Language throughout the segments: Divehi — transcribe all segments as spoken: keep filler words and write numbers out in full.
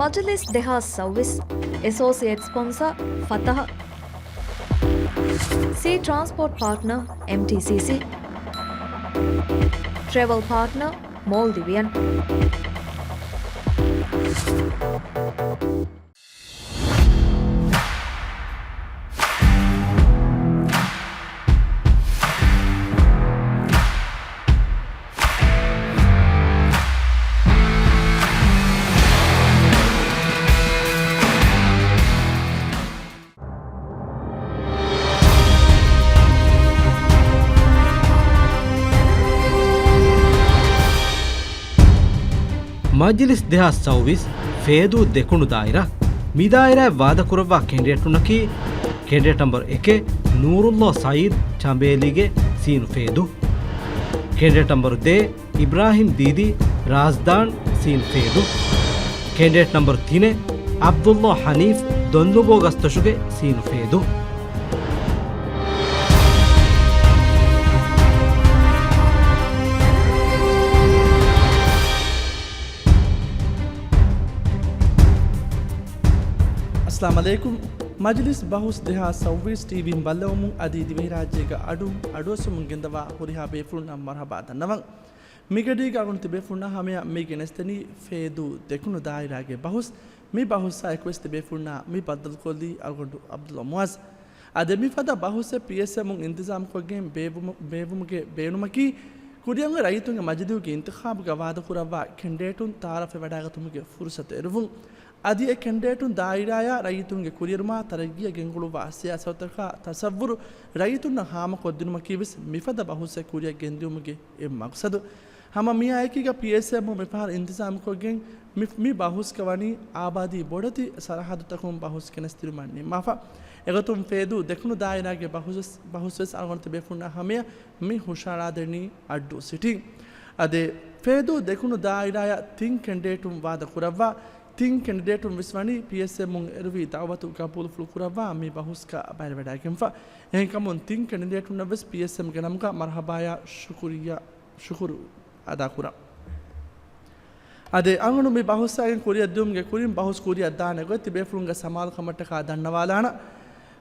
މަޖިލިސް ދެހާސް ސައުވީސް، އެސޯސިއޭޓް ސްޕޮންސަރ ފަތަހަ، ސީ ޓްރާންސްޕޯޓް ޕާޓްނަރ އެމްޓީސީސީ، ޓްރެވެލް ޕާޓްނަރ މޯލްޑިވިއަން. މަޖިލިސް ދެހާސް ސައުވީސް، ފޭދޫ ދެކުނު ދާއިރާ. މި ދާއިރާއަށް ވާދަކުރައްވާ ކެނޑިޑޭޓުންނަކީ، ކެނޑިޑޭޓް ނަމްބަރު އެކެއް، ނޫރުﷲ ސައީދު، ޗަނބޭލީގެ، ސީނު ފޭދޫ. ކެނޑިޑޭޓް ނަމްބަރު ދޭއް، އިބްރާހިމް ދީދީ، ރާޒްދާން، ސީނު ފޭދޫ. ކެނޑިޑޭޓް ނަމްބަރު ތިނެއް، ޢަބްދުﷲ ޙަނީފް، ދޮންލުބޯގަސްދޮށުގެ، ސީނު ފޭދޫ. އައްސަލާމު ޢަލައިކުމް. މަޖިލިސް ބަހުސް ދެހާސް ސައުވީސް ޓީވީން ބައްލަވަމުން އަދި ދިވެހިރާއްޖޭގަ އަޑުން އަޑުއައްސަމުން ގެންދަވާ ހުރިހާ ބޭފުޅުންނަށް މަރުޙަބާ ދަންނަވަން. މިގަޑީގަ އަޅުގަނޑު ތިބޭފުޅުންނާ ހަމަޔަށް މި ގެނެސްދެނީ ފޭދޫ ދެކުނު ދާއިރާގެ ބަހުސް. މި ބަހުސްއާ އެކުވެސް ތިބޭފުޅުންނާ މި ބައްދަލުކޮށްލީ އަޅުގަނޑު ޢަބްދުﷲ މުޢާޒް. އާދެ، މިފަދަ ބަހުސެއް ޕީއެސްއެމުން އިންތިޒާމްކޮށްގެން ބޭއްވުމު-، ބޭއްވުމުގެ ބޭނުމަކީ، ކުރިއަށް އޮތް ރައްޔިތުންގެ މަޖިލީހުގެ އިންތިޚާބުގަ ވާދަކުރައްވާ ކެންޑިޑޭޓުން ތަޢާރަފްވެވަޑައިގަތުމުގެ ފުރުޞަތު އެރުވުން. އަދި އެ ކެންޑިޑޭޓުން ދާއިރާޔާ ރައްޔިތުންގެ ކުރިއެރުމާ ތަރައްގީއަށް ގެންގުޅުއްވާ ސިޔާސަތުތަކާ ތަޞައްވުރު ރައްޔިތުންނަށް ހާމަކޮށްދިނުމަކީވެސް މިފަދަ ބަހުސްއެއް ކުރިއަށް ގެންދިއުމުގެ އެއް މަޤްޞަދު. ހަމަ މިއާއެކީގަ ޕީއެސްއެމުން މިފަހަރު އިންތިޒާމްކޮށްގެން މި، މި ބަހުސްގަ ވަނީ އާބާދީ ބޮޑެތި ސަރަޙައްދުތަކުން ބަހުސް ގެނެސްދިނުމަށް ނިންމާފަ. އެގޮތުން ފޭދޫ ދެކުނު ދާއިރާގެ ބަހުސް، ބަހުސްވެސް އަޅުގަނޑު ތިބޭފުޅުންނާ ހަމަޔަށް މި ހުށަހަޅާދެނީ އައްޑޫ ސިޓީން. އާދެ، ފޭދޫ ދެކުނު ދާއިރާޔަށް ތިން ކެންޑިޑޭޓުން ވާދަ ކުރައްވާ، ތިން ކެންޑިޑޭޓުން ވެސް ވަނީ ޕީއެސްއެމުން އެރުވި ދަޢުވަތު ގަބޫލުފުޅު ކުރައްވާ މި ބަހުސްގަ ބައިވެވަޑައިގެންފަ. އެހެންކަމުން ތިން ކެންޑިޑޭޓުންނަށް ވެސް ޕީއެސްއެމްގެ ނަމުގަ މަރުޙަބާޔާ ޝުކުރިއްޔާ، ޝުކުރު އަދާކުރަން. އާދެ، އަޅުގަނޑު މި ބަހުސްއާއި ކުރިއަށްދިއުމުގެ ކުރިން ބަހުސް ކުރިއަށްދާނެ ގޮތް ތިބޭފުޅުންގެ ސަމާލުކަމަށްޓަކާ ދަންނަވާލާނަން.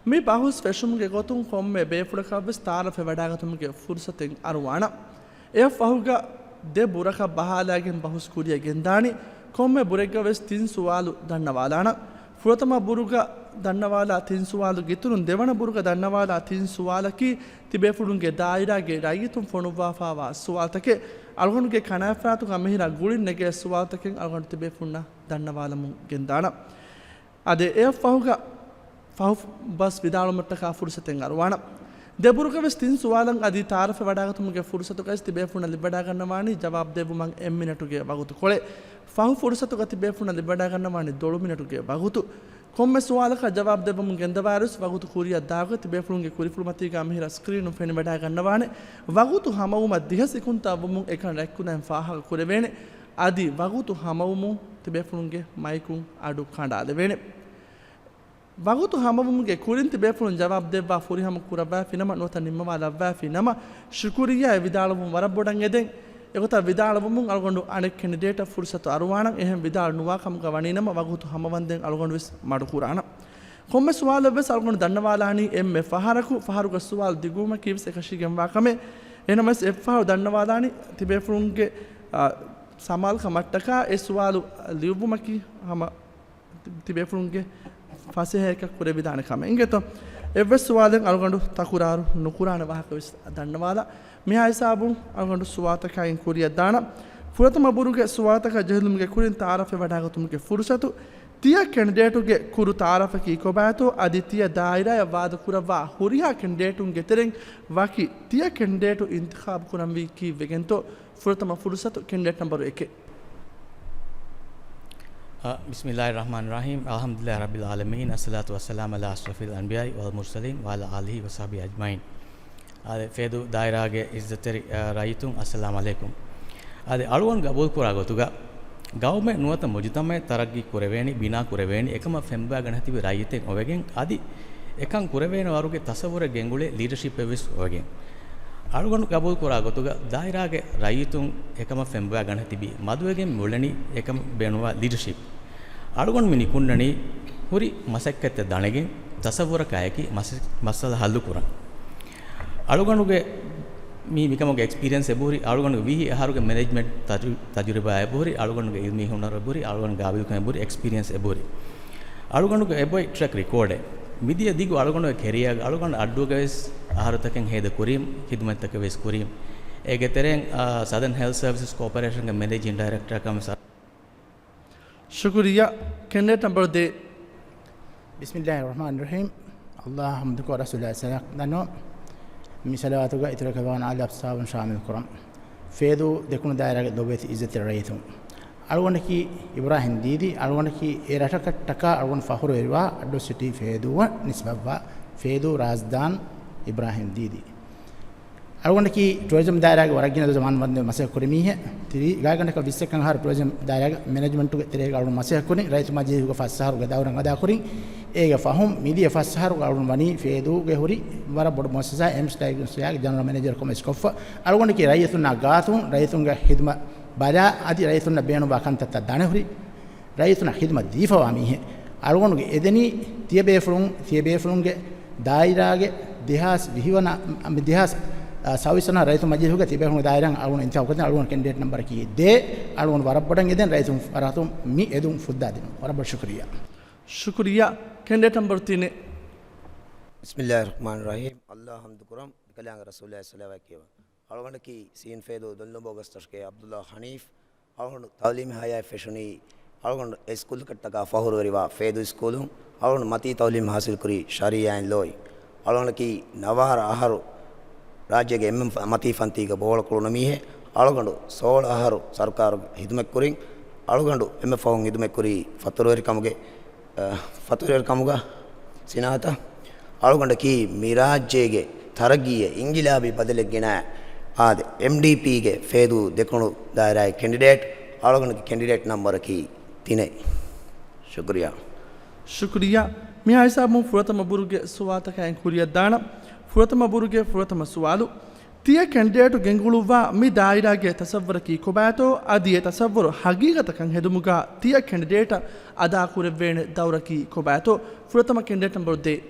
މި ބަހުސް ފެށުމުގެ ގޮތުން ކޮންމެ ބޭފުޅަކަށްވެސް ތަޢާރަފްވެވަޑައިގަތުމުގެ ފުރުޞަތެއް އަރުވާނަން. އެއަށްފަހުގަ ދެ ބުރަކަށް ބަހާލައިގެން ބަހުސް ކުރިއަށް ގެންދާނީ. ކޮންމެ ބުރެއްގަވެސް ތިން ސުވާލު ދަންނަވާލާނަން. ފުރަތަމަ ބުރުގަ ދަންނަވާލާ ތިން ސުވާލު ގިތުނުން ދެވަނަ ބުރުގަ ދަންނަވާލާ ތިން ސުވާލަކީ ތިބޭފުޅުންގެ ދާއިރާގެ ރައްޔިތުން ފޮނުއްވާފާވާ ސުވާލުތަކެއް. އަޅުގަނޑުގެ ކަނާތްފަރާތުގަ މިހިރަ ގުޅިން ނެގޭ ސުވާލުތަކެއް އަޅުގަނޑު ތިބޭފުޅުންނަށް ދަންނަވާލަމުން ގެންދާނަން. އާދެ، އެއަށްފަހުގަ ފަހު ބަސް ވިދާޅުމަށްޓަކާ ފުރުސަތެއް އަރުވާނަން. ދެބުރުގަވެސް ތިން ސުވާލަށް އަދި ތަޢާރަފެއް ވަޑާގަތުމުގެ ފުރުސަތުގައި ތިބޭފުޅުންނަށް ލިބިވަޑާގަންނަވާނީ ޖަވާބު ދެއްވުމަށް އެއް މިނެޓުގެ ވަގުތުކޮޅެއް. ފަހު ފުރުސަތުގަ ތިބޭފުޅުންނަށް ލިބިވަޑާގަންނަވާނީ ދޮޅު މިނެޓުގެ ވަގުތު. ކޮންމެ ސުވާލަކަށް ޖަވާބު ދެއްވަމުން ގެންދަވާއިރުވެސް ވަގުތު ކުރިއަށް ދާގޮތް ތިބޭފުޅުންގެ ކުރިފުޅުމަތީގަ މިހިރަ ސްކްރީނުން ފެނިވަޑާގަންނަވާނެ. ވަގުތު ހަމަވުމަށް ދިހަ ސިކުންތާ ވުމުން އެކަން ރަތްކުލައިން ފާހަގަ ކުރެވޭނެ. އަދި ވަގުތު ހަމަވުމުން ތިބޭފުޅުންގެ މައިކުން އަޑު ކަނޑާލެވޭނެ. ވަގުތު ހަމަވުމުގެ ކުރިން ތިބޭފުޅުން ޖަވާބު ދެއްވާ ފުރިހަމަ ކުރައްވާފިނަމަ ނުވަތަ ނިންމަވާލައްވާފިނަމަ ޝުކުރިއްޔާ ވިދާޅުވުން ވަރަށް ބޮޑަށް އެދެން. އެގޮތަށް ވިދާޅުވުމުން އަޅުގަނޑު އަނެއް ކެނޑިޑޭޓަށް ފުރުސަތު އަރުވާނަން. އެހެން ވިދާޅު ނުވާ ކަމުގަ ވަނީނަމަ ވަގުތު ހަމަވަންދެން އަޅުގަނޑުވެސް މަޑުކުރާނަން. ކޮންމެ ސުވާލެއްވެސް އަޅުގަނޑު ދަންނަވާލާނީ އެންމެ ފަހަރަކު. ފަހަރުގަ ސުވާލު ދިގުވުމަކީވެސް އެކަށީގެންވާ ކަމެއް. އެހެނަމަވެސް އެއްފަހަރު ދަންނަވާލާނީ ތިބޭފުޅުންގެ، އާ، ސަމާލުކަމަށްޓަކާ އެ ސުވާލު ލިޔުއްވުމަކީ ހަމަ ތި-، ތިބޭފުޅުންގެ ފަސޭހައަކަށް ކުރެވިދާނެ ކަމެއް. އިނގޭތޯ؟ އެއްވެސް ސުވާލެއް އަޅުގަނޑު ތަކުރާރު ނުކުރާނެ ވާހަކަވެސް ދަންނަވާލާ. މިހާ ހިސާބުން އަޅުގަނޑު ސުވާލުތަކާއިން ކުރިއަށްދާނަން. ފުރަތަމަ ބުރުގެ ސުވާލުތަކަށް ޖެހިލުމުގެ ކުރިން ތަޢާރަފެއް ވަޑާގަތުމުގެ ފުރުސަތު. ތިޔަ ކެނޑިޑޭޓުގެ ކުރު ތަޢާރަފަކީ ކޮބާތޯ އަދި ތިޔަ ދާއިރާއަށް ވާދަކުރައްވާ ހުރިހާ ކެނޑިޑޭޓުންގެ ތެރެއިން ވަކި ތިޔަ ކެނޑިޑޭޓު އިންތިޚާބު ކުރަންވީ ކީއްވެގެންތޯ؟ ފުރަތަމަ ފުރުސަތު ކެނޑިޑޭޓް ނަމްބަރު އެކެއް. އަ، ބިސްމިއްލާހިއްރަޙްމާނިއްރަޙީމް. އަލްޙަމްދުލިއްލާހި ރައްބިލް ޢާލަމީން. އައްޞަލާތު ވައްސަލާމު ޢަލާ އަޝްރަފިލް އަންބިޔާއި ވަލް މުރްސަލީން ވަޢަލާ އާލިހި ވަޞަޙްބިހި އަޖްމަޢީން. އާދެ، ފޭދޫ ދާއިރާގެ ޢިއްޒަތްތެރި، އަ، ރައްޔިތުން، އައްސަލާމު ޢަލައިކުމް. އާދެ، އަޅުގަނޑު ގަބޫލުކުރާ ގޮތުގަ، ގައުމެއް ނުވަތަ މުޖުތަމަޢެއް ތަރައްގީ ކުރެވޭނީ، ބިނާ ކުރެވޭނީ، އެކަމަށް ފެންބޮވާގަނެ ތިބި ރައްޔިތެއް އޮވެގެން، އަދި އެކަން ކުރެވޭނެ ވަރުގެ ތަޞައްވުރެއް ގެންގުޅޭ ލީޑަޝިޕެއްވެސް އޮވެގެން. އަޅުގަނޑު ގަބޫލުކުރާ ގޮތުގަ، ދާއިރާގެ ރައްޔިތުން އެކަމަށް ފެންބޮވާގަނެ ތިބި މަދުވެގެން މިއުޅެނީ އެކަމަށް ބޭނުންވާ ލީޑަޝިޕް. އަޅުގަނޑު މި ނިކުންނަނީ ހުރި މަސައްކަތްތައް ދަނެގެން ތަސައްވުރަކާއެކީ މަސަ-، މައްސަލަ ހައްލުކުރަން. އަޅުގަނޑުގެ މި މިކަމުގެ އެކްސްޕީރިއެންސް އެބަހުރި، އަޅުގަނޑުގެ ވިހި އަހަރުގެ މެނޭޖްމަންޓް ތަޖު-، ތަޖުރިބާ އެބަހުރި، އަޅުގަނޑުގެ އިލްމީ ހުނަރު އެބަހުރި، އަޅުގަނޑު ގާބިލްކަން އެބަހުރި، އެކްސްޕީރިއެންސް އެބަހުރި. އަޅުގަނޑުގެ އެބޮތް ޓްރެކް ރެކޯޑެއް މިދިޔަ ދިގު އަޅުގަނޑުގެ ކެރިއާގަ އަޅުގަނޑު އައްޑޫގަ ވެސް އަހަރުތަކެއް ހޭދަ ކުރީމް، ޚިދުމަތްތަކެއް ވެސް ކުރީމް. އޭގެ ތެރެއިން، އާ، ސަދަން ހެލްތް ސަރވިސަސް ކޯޕަރޭޝަންގެ މެނޭޖިން ޑައިރެކްޓަރ ކަމަށް ސަ- ޝުކުރިއްޔާ. ކެނޑިޑޭޓް ނަމްބަރު ދޭއް. ބިސްމިއްލާހި ރަޙްމާނި ރަޙީމް. އައްލާހަށް ޙަމްދުކޮށް ރަސޫލާ ސަލާމް ދަންނަވަން. މި ޞަލަވާތުގަ އިތުރަށް ކަލާން އާލި އަޞްޙާބުން ޝާމިލް ކުރަން. ފޭދޫ ދެކުނު ދާއިރާގެ ލޮބުވެތި އިއްޒަތްތެރި ރައްޔިތުން. އަޅުގަނޑަކީ އިބްރާހިމް ދީދީ. އަޅުގަނޑަކީ އެ ރަށަކަށްޓަކާ އަޅުގަނޑު ފަޚުރުވެރިވާ އައްޑޫ ސިޓީ ފޭދޫއަށް ނިސްބަތްވާ ފޭދޫ ރާޒްދާން އިބްރާހިމް ދީދީ. އަޅުގަނޑަކީ ޓުއަރިޒަމް ދާއިރާގެ ވަރަށް ގިނަ ޒަމާން ވަންދެން މަސައްކަތް ކުރި މީހެއް. ތިރީ ގާތްގަނޑަކަށް ވިއްސަކަށް އަހަރު ޓުއަރިޒަމް ދާއިރާގެ މެނޭޖްމަންޓުގެ ތެރޭގަ އަޅުގަނޑު މަސައްކަތް ކުރި. ރައްޔިތު މަޖިލީހުގެ ފަސް އަހަރުގެ ދައުރަށް އަދާ ކުރިން. އޭގެ ފަހުން މިދިޔަ ފަސް އަހަރުގަ އަޅުގަނޑު ވަނީ ފޭދޫގެ ހުރި ވަރަށް ބޮޑު މުއައްސަސާ އެމްސް ޑައިގްނޯސްޓިކްސްގެ ޖެނެރަލް މެނޭޖަރ ކަމަށް އިސްކޮށްފަ. އަޅުގަނޑަކީ ރައްޔިތުންނާ ގާތުން ރައްޔިތުންގެ ހިދުމަތް ބަލާ އަދި ރައްޔިތުންނަށް ބޭނުންވާ ކަންތައްތައް ދަނެހުރި. ރައްޔިތުންނަށް ޚިދުމަތް ދީފަވާ މީހެއް. އަޅުގަނޑުގެ އެދެނީ ތިޔަބޭފުޅުން، ތިޔަބޭފުޅުންގެ ދާއިރާގެ ދެހާސް ވިހި ވަނަ، މި ދެހާސް، އާ، ސައުވީސް ވަނަ ރައްޔިތު މަޖިލީހުގެ ތިޔަބޭފުޅުންގެ ދާއިރާއަށް އަޅުގަނޑު އިންތިޚާބު ކޮށްދޭން. އަޅުގަނޑު ކެންޑިޑޭޓް ނަމްބަރަކީ ދޭއް. އަޅުގަނޑު ވަރަށް ބޮޑަށް އެދެން ރައްޔިތުން ފަރާތުން މި އެދުން ފުއްދާދިނުން. ވަރަށް ބޮޑަށް ޝުކުރިއްޔާ. ޝުކުރިއްޔާ. ކެންޑިޑޭޓް ނަމްބަރު ތިނެއް. ބިސްމިއްލާހި ރަޙްމާނި ރަޙީމް. އައްލާހަށް ޙަމްދު ކުރަން. މިކަލާނގެ ރަސޫލާ ސަލާވާތް ކިޔަވަން. އަޅުގަނޑަކީ ސީން ފޭދޫ ދޮންލޮބޯ ގަސްތަށުގެ ޢަބްދުﷲ ޙަނީފް. އަޅުގަނޑު ތަޢުލީމީ ޙަޔާތް ފެށުނީ، އަޅުގަނޑު އެ ސްކޫލަކަށްޓަކާ ފަޚުރުވެރިވާ ފޭދޫ ސްކޫލުން. އަޅުގަނޑު މަތީ ތަޢުލީމް ޙާޞިލް ކުރީ ޝަރީޢާއިން ލޯއިން. އަޅުގަނޑަކީ ނަވާރަ އަހަރު ރާއްޖޭގެ އެންމެ މަތީ ފަންތީގަ ބޯޅަ ކުޅުނު މީހެއް. އަޅުގަނޑު ސޯޅަ އަހަރު ސަރުކާރުގެ ޚިދުމަތް ކުރިން. އަޅުގަނޑު އެންމެ ފަހުން ޚިދުމަތް ކުރީ ފަތުރުވެރިކަމުގެ އަ، ފަތުރުވެރިކަމުގަ ސިނާއަތަށް. އަޅުގަނޑަކީ މި ރާއްޖޭގެ ތަރައްގީއަށް އިންގިލާބީ ބަދަލެއް ގެނައި އާދެ، އެމްޑީޕީގެ ފޭދޫ ދެކުނު ދާއިރާގެ ކެންޑިޑޭޓް. އަޅުގަނޑުގެ ކެންޑިޑޭޓް ނަމްބަރަކީ ތިނެއް. ޝުކުރިއްޔާ. ޝުކުރިއްޔާ. މިހާ ހިސާބުން ފުރަތަމަ ބުރުގެ ސުވާލުތަކާއިން ކުރިއަށްދާނަން. ފުރަތަމަ ބުރުގެ ފުރަތަމަ ސުވާލު. ތިޔަ ކެންޑިޑޭޓު ގެންގުޅުއްވާ މި ދާއިރާގެ ތަސައްވަރަކީ ކޮބާތޯ؟ އަދި އެ ތަސައްވަރު ހަގީގަތަކަށް ހެދުމުގަ ތިޔަ ކެންޑިޑޭޓަށް އަދާކުރެއްވޭނެ ދައުރަކީ ކޮބާތޯ؟ ފުރަތަމަ ކެންޑިޑޭޓް ނަމްބަރު ދޭއް.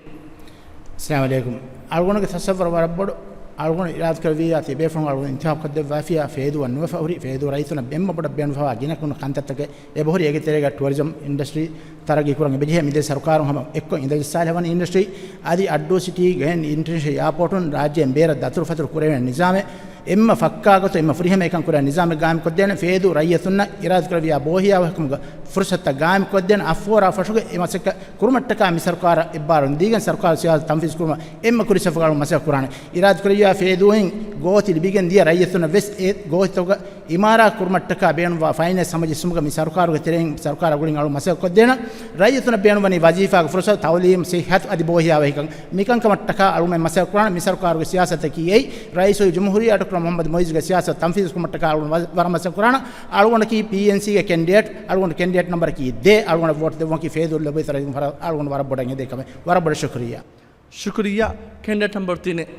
އައްސަލާމު ޢަލައިކުމް. އަޅުގަނޑުގެ ތަސައްވަރު ވަރަށް ބޮޑު. އަޅުގަނޑު އިރާދަކުރެއްވިއްޔާ ތިޔަބޭފުޅުން އަޅުގަނޑު އިންތިޚާބުކޮށްދެއްވާފިއްޔާ ފޭދޫއަށް ނުވެފަ ހުރި، ފޭދޫ ރައްޔިތުންނަށް ބޭނުންވާ ބޮޑަށް ބޭނުންވާ ގިނަ ކުނު ކަންތައްތަކެއް އެބަހުރި. އޭގެ ތެރޭގަ ޓުއަރިޒަމް އިންޑަސްޓްރީ ތަރައްގީ ކުރަން އެބަޖެހޭ. މިދެން ސަރުކާރުން ހަމަ އެއްކޮށް އިންދަލިއްސާލެވަނީ އިންޑަސްޓްރީ އަދި އައްޑޫ ސިޓީގެ އިންޓަރނޭޝަނަލް އެއާޕޯޓުން ރާއްޖޭން ބޭރަށް ދަތުރުފަތުރު ކުރެވޭނެ ނިޒާމެއް އެންމެ ފައްކާގޮތުން އެންމެ ފުރިހަމަ އެކަން ކުރާ ނިޒާމެއް ގާއިމްކޮށްދޭނެ. ފޭދޫ ރައްޔިތުންނަށް އިރާދަކުރެއްވިއްޔާ ބޯހިޔާވަހިކަމުގެ ފުރުސަތުތައް ގާއިމްކޮށްދޭނެ. އަށްފަހަރާ ފަށުގެ އެ މަސައްކަތް ކުރުމަށްޓަކާ މި ސަރުކާރަށް އެއްބާރުލުން ދީގެން ސަރުކާރު ސިޔާސަތު ތަންފީޒު ކުރުމަށް އެންމެ ކުރި ސަފުގަ އަޅުގަނޑު މަސައްކަތް ކުރާނެ. އިރާދަކުރެއްވިއްޔާ ފޭދޫއިން ގޯތި ލިބިގެން ދިޔަ ރައްޔިތުންނަށް ވެސް އެ ގޯތިތަކުގަ އިމާރާތް ކުރުމަށްޓަކާ ބޭނުންވާ ފައިނޭންސް ހަމަޖެއްސުމުގަ މި ސަރުކާރުގެ ތެރެއިން ސަރުކާރާ ގުޅިން އަޅުގަނޑު މަސައްކަތް ކޮށްދޭނަން. ރައްޔިތުންނަށް ބޭނުންވަނީ ވަޒީފާގެ ފުރުސަތު، ތައުލީމް، ސިއްހަތު އަދި ބޯހިޔާވަހިކަން. މިކަންކަމަށްޓަކާ އަޅުގަނޑު މަސައްކަތް ކުރާނަން. މި ސަރުކާރުގެ ސިޔާސަތަކީ އެއީ، ރައީސުލްޖުމްހޫރިއްޔާ ޑޮކްޓަރ މުޙައްމަދު މުޢިއްޒުގެ ސިޔާސަތު ތަންފީޒު ކުރުމަށްޓަކާ އަޅުގަނޑު ވަ-، ވަރަށް މަސައްކަތް ކުރާނަން. އަޅުގަނޑަކީ ޕީއެންސީގެ ކެންޑިޑޭޓް، އަޅުގަނޑު ކެންޑިޑޭޓް ނަމްބަރަކީ ދޭއް. އަޅުގަނޑަށް ވޯޓް ދެއްވުމަކީ ފޭދޫ ލޮބުވެތި ރައްޔިތުން ފަރާތުން އަޅުގަނޑު ވަރަށް ބޮޑަށް އެދޭ ކަމެއް. ވަރަށް ބޮޑަށް ޝުކުރިއްޔާ. ޝުކުރިއްޔާ. ކެންޑިޑޭޓް ނަމްބަރު ތިނެއް.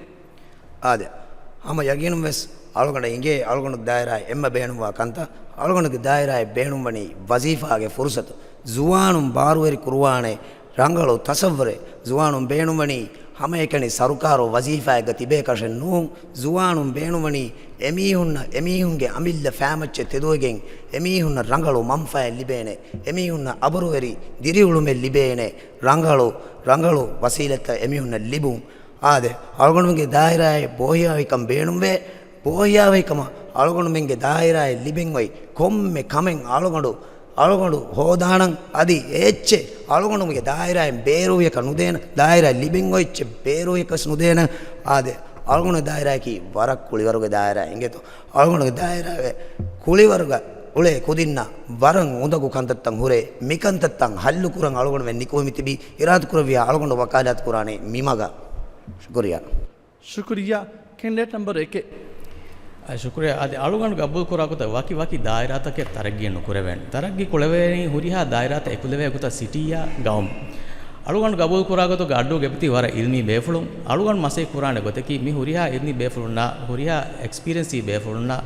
އާދެ، ހަމަ ޔަގީނުން ވެސް އަޅުގަނޑަށް އިނގޭ އަޅުގަނޑު ދާއިރާއަށް އެންމެ ބޭނުންވާ ކަންތައް. އަޅުގަނޑުގެ ދާއިރާއަށް ބޭނުންވަނީ ވަޒީފާގެ ފުރުސަތު، ޒުވާނުން ބާރުވެރި ކުރުވާނެ ރަނގަޅު ތަސައްވަރެއް، ޒުވާނުން ބޭނުންވަނީ ހަމައެކަނި ސަރުކާރު ވަޒީފާއެއްގަ ތިބޭކަށެއް ނޫން. ޒުވާނުން ބޭނުންވަނީ އެމީހުންނަށް، އެމީހުންގެ އަމިއްލަ ފައިމައްޗަށް ތެދުވެގެން، އެމީހުންނަށް ރަނގަޅު މަންފާއެއް ލިބޭނެ، އެމީހުންނަށް އަބުރުވެރި ދިރިއުޅުމެއް ލިބޭނެ، ރަނގަޅު، ރަނގަޅު ވަސީލަތްތައް އެމީހުންނަށް ލިބުން. އާދެ، އަޅުގަނޑުމެންގެ ދާއިރާއަށް ބޯހިޔާވަހިކަން ބޭނުންވޭ. ބޯހިޔާވަހިކަމަށް އަޅުގަނޑުމެންގެ ދާއިރާއަށް ލިބެން އޮތް ކޮންމެ ކަމެއް އަޅުގަނޑު، އަޅުގަނޑު ހޯދާނަން. އަދި އެއްޗެއް އަޅުގަނޑުމެންގެ ދާއިރާއިން ބޭރުވިޔަކަށް ނުދޭނަ، ދާއިރާއަށް ލިބެން އޮތް އެއްޗެއް ބޭރުވިޔަކަސް ނުދޭނަ. އާދެ، އަޅުގަނޑު ދާއިރާއަކީ ވަރަށް ކުޅިވަރުގެ ދާއިރާ އިނގޭތޯ. އަޅުގަނޑުގެ ދާއިރާގެ ކުޅިވަރުގަ އުޅޭ ކުދިންނަށް ވަރަށް އުނދަގޫ ކަންތައްތައް ހުރޭ. މިކަންތައްތައް ހައްލުކުރަން އަޅުގަނޑުމެން ނިކުމެމިތިބީ. އިރާދަކުރެއްވިޔާ އަޅުގަނޑު ވަކާލާތު ކުރާނީ މިމަގަށް. ޝުކުރިއްޔާ. ޝުކުރިއްޔާ. ކެންޑިޑޭޓް ނަމްބަރު އެކެއް. އަ، ޝުކުރިއްޔާ. އަދި އަޅުގަނޑު ގަބޫލުކުރާ ގޮތަށް ވަކި ވަކި ދާއިރާތަކެއް ތަރައްގީއެއް ނުކުރެވޭނެ. ތަރައްގީ ކުޅެވޭނީ ހުރިހާ ދާއިރާތައް އެކުލެވޭ ގޮތަށް ސިޓީއާ ގައުމު. އަޅުގަނޑު ގަބޫލުކުރާ ގޮތުގަ އައްޑޫ ގެބިތި ވަރަށް އިލްމީ ބޭފުޅުން. އަޅުގަނޑު މަސައްކަތް ކުރާނެ ގޮތަކީ މި ހުރިހާ އިލްމީ ބޭފުޅުންނާ، ހުރިހާ އެކްސްޕީރިއެންސީ ބޭފުޅުންނާ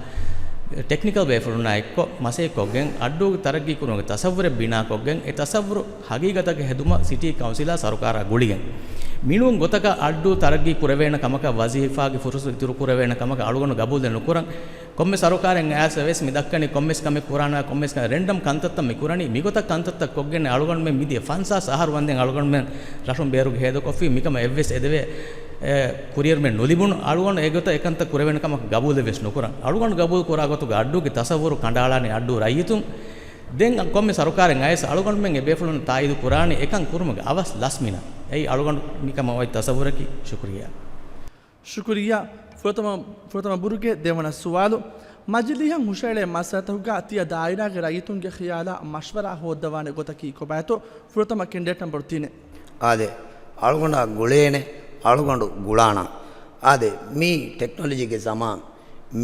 ޓެކްނިކަލް ބޭފުޅުންނާ އެއްކޮށް މަސައްކަތްކޮށްގެން އައްޑޫގެ ތަރައްގީ ކުރުމުގެ ތަސައްވުރެއް ބިނާކޮށްގެން އެ ތަސައްވުރު ހަގީގަތަކަށް ހެދުމަށް ސިޓީ ކައުންސިލާ ސަރުކާރާ ގުޅިގެން މިނޫން ގޮތަކަށް އައްޑޫ ތަރައްގީ ކުރެވޭނެ ކަމަކަށް ވަޒީފާގެ ފުރުސަތު އިތުރު ކުރެވޭނެ ކަމަކަށް އަޅުގަނޑު ގަބޫލެއް ނުކުރަން. ކޮންމެސް ސަރުކާރެއް އައިސް ވެސް މި ދައްކަނީ ކޮންމެސް ކަމެއް ކުރާނަ ކޮންމެސް ކަމެއް ރެންޑަމް ކަންތައްތައް މި ކުރަނީ މިގޮތަށް ކަންތައްތައް ކޮށްގެން އަޅުގަނޑުމެން މިދިޔަ ފަންސާސް އަހަރު ވަންދެން އަޅުގަނޑުމެން ރަށުން ބޭރުގެ ހޭދަކޮށްފި މިކަމަށް އެއްވެސް އެދެވޭ ކުރިއެރުމެއް ނުލިބުނު އަޅުގަނޑު އެގޮތަށް އެކަންތައް ކުރެވޭނެ ކަމަކަށް ގަބޫލެއް ވެސް ނުކުރަން. އަޅުގަނޑު ގަބޫލު ކުރާ ގޮތުގަ އައްޑޫގެ ތަސައްވުރު ކަނޑައަޅާނީ އައްޑޫ ރައްޔިތުން. ދެން ކޮންމެ ސަރުކާރެއް އައިސް އަޅުގަނޑުމެން އެ ބޭފުޅުން ތާއީދު ކުރާނީ އެކަން ކުރުމުގެ އަވަސް ލަސްމިނަ. އެއީ އަޅުގަނޑު މިކަމަށް އޮތް ތަސައްވުރަކީ. ޝުކުރިއްޔާ. ޝުކުރިއްޔާ. ފުރަތަމަ، ފުރަތަމަ ބުރުގެ ދެވަނަ ސުވާލު. މަޖިލީހަށް ހުށައެޅޭ މައްސަލަތަކުގަ ތިޔަ ދާއިރާގެ ރައްޔިތުންގެ ޚިޔާލާ މަޝްވަރާ ހޯއްދަވާނެ ގޮތަކީ ކޮބާތޯ؟ ފުރަތަމަ ކެންޑިޑޭޓް ނަމްބަރު ތިނެއް. އާދެ، އަޅުގަނޑާ ގުޅޭނެ، އަޅުގަނޑު ގުޅާނަން. އާދެ، މީ ޓެކްނޮލޮޖީގެ ޒަމާން.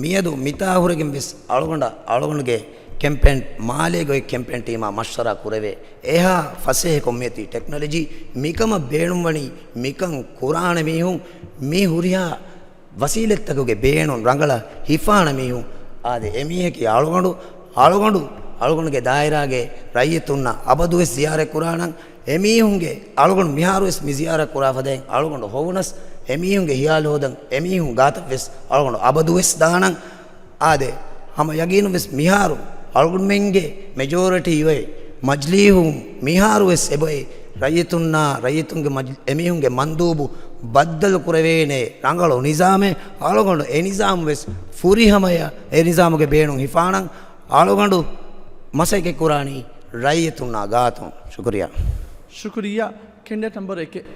މިއަދު މިތާ ހުރެގެން ވެސް އަޅުގަނޑަށް އަޅުގަނޑުގެ ކެމްޕޭން މާލޭގަ އޮތް ކެމްޕޭން ޓީމާ މަޝްވަރާ ކުރެވޭ. އެހާ ފަސޭހަކޮށް މިއޮތީ ޓެކްނޮލޮޖީ. މިކަމަށް ބޭނުންވަނީ މިކަން ކުރާނެ މީހުން، މި ހުރިހާ ވަސީލަތްތަކުގެ ބޭނުން ރަނގަޅަށް ހިފާނެ މީހުން. އާދެ، އެމީހަކީ އަޅުގަނޑު، އަޅުގަނޑު، އަޅުގަނޑުގެ ދާއިރާގެ ރައްޔިތުންނަށް އަބަދުވެސް ޒިޔާރަތް ކުރާނަން. އެމީހުންގެ އަޅުގަނޑު މިހާރުވެސް މި ޒިޔާރަތް ކުރާ ފަދައިން އަޅުގަނޑު ހޮވުނަސް، އެމީހުންގެ ހިޔާލު ހޯދަން އެމީހުން ގާތަށްވެސް އަޅުގަނޑު އަބަދުވެސް ދާނަން. އާދެ، ހަމަ ޔަގީނުންވެސް މިހާރު އަޅުގަނޑުމެންގެ މެޖޯރިޓީ އޮތް މަޖިލީހުން މިހާރުވެސް އެބައޮތް ރައްޔިތުންނާ، ރައްޔިތުންގެ މަޖި-، އެމީހުންގެ މަންދޫބު ބައްދަލު ކުރެވޭނެ ރަނގަޅު ނިޒާމެއް. އަޅުގަނޑު އެ ނިޒާމުވެސް ފުރިހަމަޔަށް އެ ނިޒާމުގެ ބޭނުން ހިފާނަން. އަޅުގަނޑު މަސައްކަތް ކުރާނީ ރައްޔިތުންނާ ގާތުން. ޝުކުރިއްޔާ. ޝުކުރިއްޔާ. ކެންޑިޑޭޓް ނަމްބަރު އެކެއް.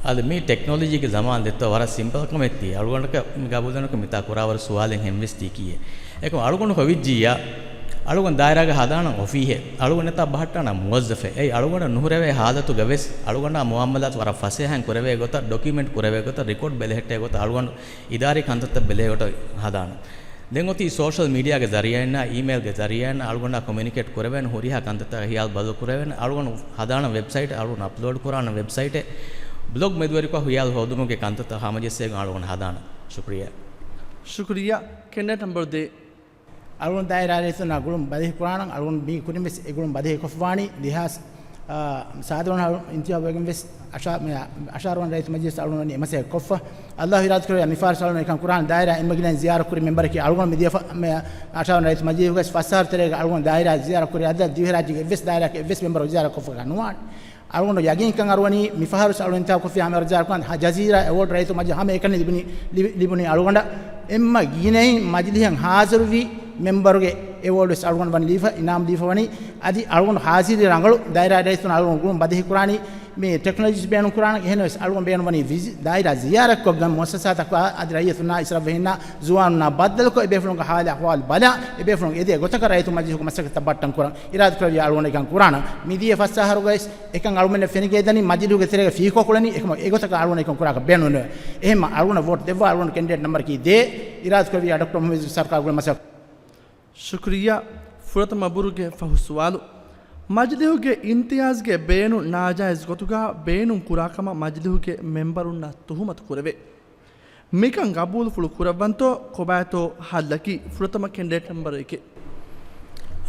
އަދި މީ ޓެކްނޮލޮޖީގެ ޒަމާން ދެއްތޯ ވަރަށް ސިމްޕަލް ކަމެއް ތީ. އަޅުގަނޑަކަށް މި ގަބޫލުނަކަށް މިތާ ކުރާވަރު ސުވާލެއް ހެންވެސް ތީ ކީއެއް. އެކަމް އަޅުގަނޑު ހޮވިއްޖިއްޔާ، އަޅުގަނޑު ދާއިރާގަ ހަދާނަން އޮފީހެއް، އަޅުގަނޑު ނެތާ ބަހައްޓާނަން މުވައްޒަފެއް. އެއީ އަޅުގަނޑަށް ނުހުރެވޭ ހާލަތުގަ ވެސް އަޅުގަނޑާ މުއާމަލާތު ވަރަށް ފަސޭހައިން ކުރެވޭ ގޮތަށް، ޑޮކިއުމެންޓް ކުރެވޭ ގޮތަށް، ރެކޯޑް ބެލެހެއްޓޭ ގޮތަށް އަޅުގަނޑު އިދާރީ ކަންތައްތައް ބެލޭ ގޮތަށް ހަދާނަން. ދެން އޮތީ ސޯޝަލް މީޑިއާގެ ޒަރީއާއިންނާ، އީމެއިލްގެ ޒަރީއާއިންނާ އަޅުގަނޑާ ކޮމިއުނިކޭޓް ކުރެވޭނެ، ހުރިހާ ކަންތައްތަކަށް ހިޔާލު ބަދަލު ކުރެވޭނެ. އަޅުގަނޑު ހަދާނަން ވެބްސައިޓް، އަޅުގަނޑު އަޕްލޯޑް ކުރާނަން ވެބްސައިޓެއް، ބްލޮގް މެދުވެރިކޮށް ހުޔާލު ހޯދުމުގެ ކަންތައްތައް ހަމަޖެއްސޭގެން އަޅުގަނޑު ހަދާނަން. ޝުކުރިއްޔާ. ޝުކުރިއްޔާ. ކެންޑިޑޭޓް ނަމްބަރު ދޭ. އަޅުގަނޑު ދާއިރާ ރައްޔިތުންނާ ގުޅުން ބަދަހި ކުރާނަން. އަޅުގަނޑު މީ ކުރިން ވެސް އެ ގުޅުން ބަދަހި ކޮށްފާނީ. ދެހާސް، އާ، ސާދަ ވަނަ އިންތިހާބުވެގެން ވެސް އަށާ-، މެ-، އަށާރަ ވަނަ ރައްޔިތު މަޖިލިސް އަޅުގަނޑު ވަނީ އެ މަސައްކަތް ކޮށްފަ. އައްލާހު އިރާދަ ކުރެއްވިޔާ މިފަހަރު އަޅުގަނޑު އެކަން ކުރާނަން. ދާއިރާ އެންމެ ގިނައިން ޒިޔާރަތް ކުރި މެމްބަރަކީ އަޅުގަނޑު މިދިޔަ ފަ-، މެ-، އަށާރަ ވަނަ ރައްޔިތު މަޖިލީހުގައި ފަސް އަހަރު ތެރޭގަ އަޅުގަނޑު ދާއިރާ ޒިޔާރަތް ކުރި އަދަދަށް ދިވެހިރާއްޖޭގެ އެއްވެސް ދާއިރާއަކަށް އެއްވެސް މެމްބަރު ޒިޔާރަތް ކޮށްފަކަށް ނުވާނެ. އަޅުގަނޑު ޔަގީންކަން އަރުވަނީ މިފަހަރު އަޅުގަނޑު އިންތިހާބު ކޮށްފި ހަމަ ޒިޔާރަތް ކުރަން ހަ-، ޖަޒީރާ އެވޯޑް ރައްޔިތު މަޖިލިހުގައި ހަމައެކަނި ލިބުނީ، ލިބި-، ލިބުނީ އަޅުގަނޑަށް. އެންމެ ގިނައިން މަޖިލީހަށް ހާޒިރުވި މެމްބަރުގެ އެވޯޑް ވެސް އަޅުގަނޑު ވަނީ ލިބިފަ، އިނާމް ލިބިފަ ވަނީ. އަދި އަޅުގަނޑު ހާޒިރީ ރަނގަޅު ދާއިރާ ރައްޔިތުން އަޅުގަނޑު ގުޅުން ބަދަހި ކުރާނީ މި ޓެކްނޮލޮޖީސް ބޭނުން ކުރާނަން. އެހެންވެސް އަޅުގަނޑު ބޭނުން ވަނީ ވިޒި-، ދާއިރާ ޒިޔާރަތްކޮށްގެން މުއައްސަސާތަކާ އަދި ރައްޔިތުންނާ އިސްރަށްވެހިންނާ ޒުވާނުންނާ ބައްދަލުކޮށް އެބޭފުޅުންގެ ހާލު އަހުވާލު ބަލާ އެބޭފުޅުން އެދޭ ގޮތަކަށް ރައްޔިތު މަޖިލީހުގެ މަސައްކަތްތައް ބައްޓަން ކުރަން އިރާދަކުރެއްވިޔާ އަޅުގަނޑު އެކަން ކުރާނަން. މިދިޔަ ފަސް އަހަރުގައި ވެސް އެކަން އަޅުގަނޑަށް ފެނިގެންދަނީ މަޖިލީހުގެ ތެރޭގަ ފީކޯ ކުޅެނީ. އެކަމަ އެގޮތަކަށް އަޅުގަނޑަށް އެކަން ކުރާކަށް ބޭނުމެއް ނުވޭ. އެހެންމަ އަޅުގަނޑަށް ވޯޓް ދެއްވާ އަޅުގަނޑު ކެންޑިޑޭޓް ނަމްބަރަކީ ދޭއް. އިރާދަކުރެއްވިޔާ ޑޮކްޓަރ މުހައްމަދު ސަރުކާރުގެ މަސައްކަތް. ޝުކުރިއްޔާ. ފުރަތަމަ ބުރުގެ ފަހު ސުވާލު. މަޖިލީހުގެ އިމްތިޔާޒްގެ ބޭނުން ނާޖާއިޒް ގޮތުގަ ބޭނުން ކުރާކަމަށް މަޖިލީހުގެ މެމްބަރުންނަށް ތުހުމަތު ކުރެވޭ. މިކަން ގަބޫލުފުޅު ކުރައްވަންތޯ ކޮބާތޯ ހައްލަކީ؟ ފުރަތަމަ ކެންޑިޑޭޓް ނަމްބަރު އެކެއް.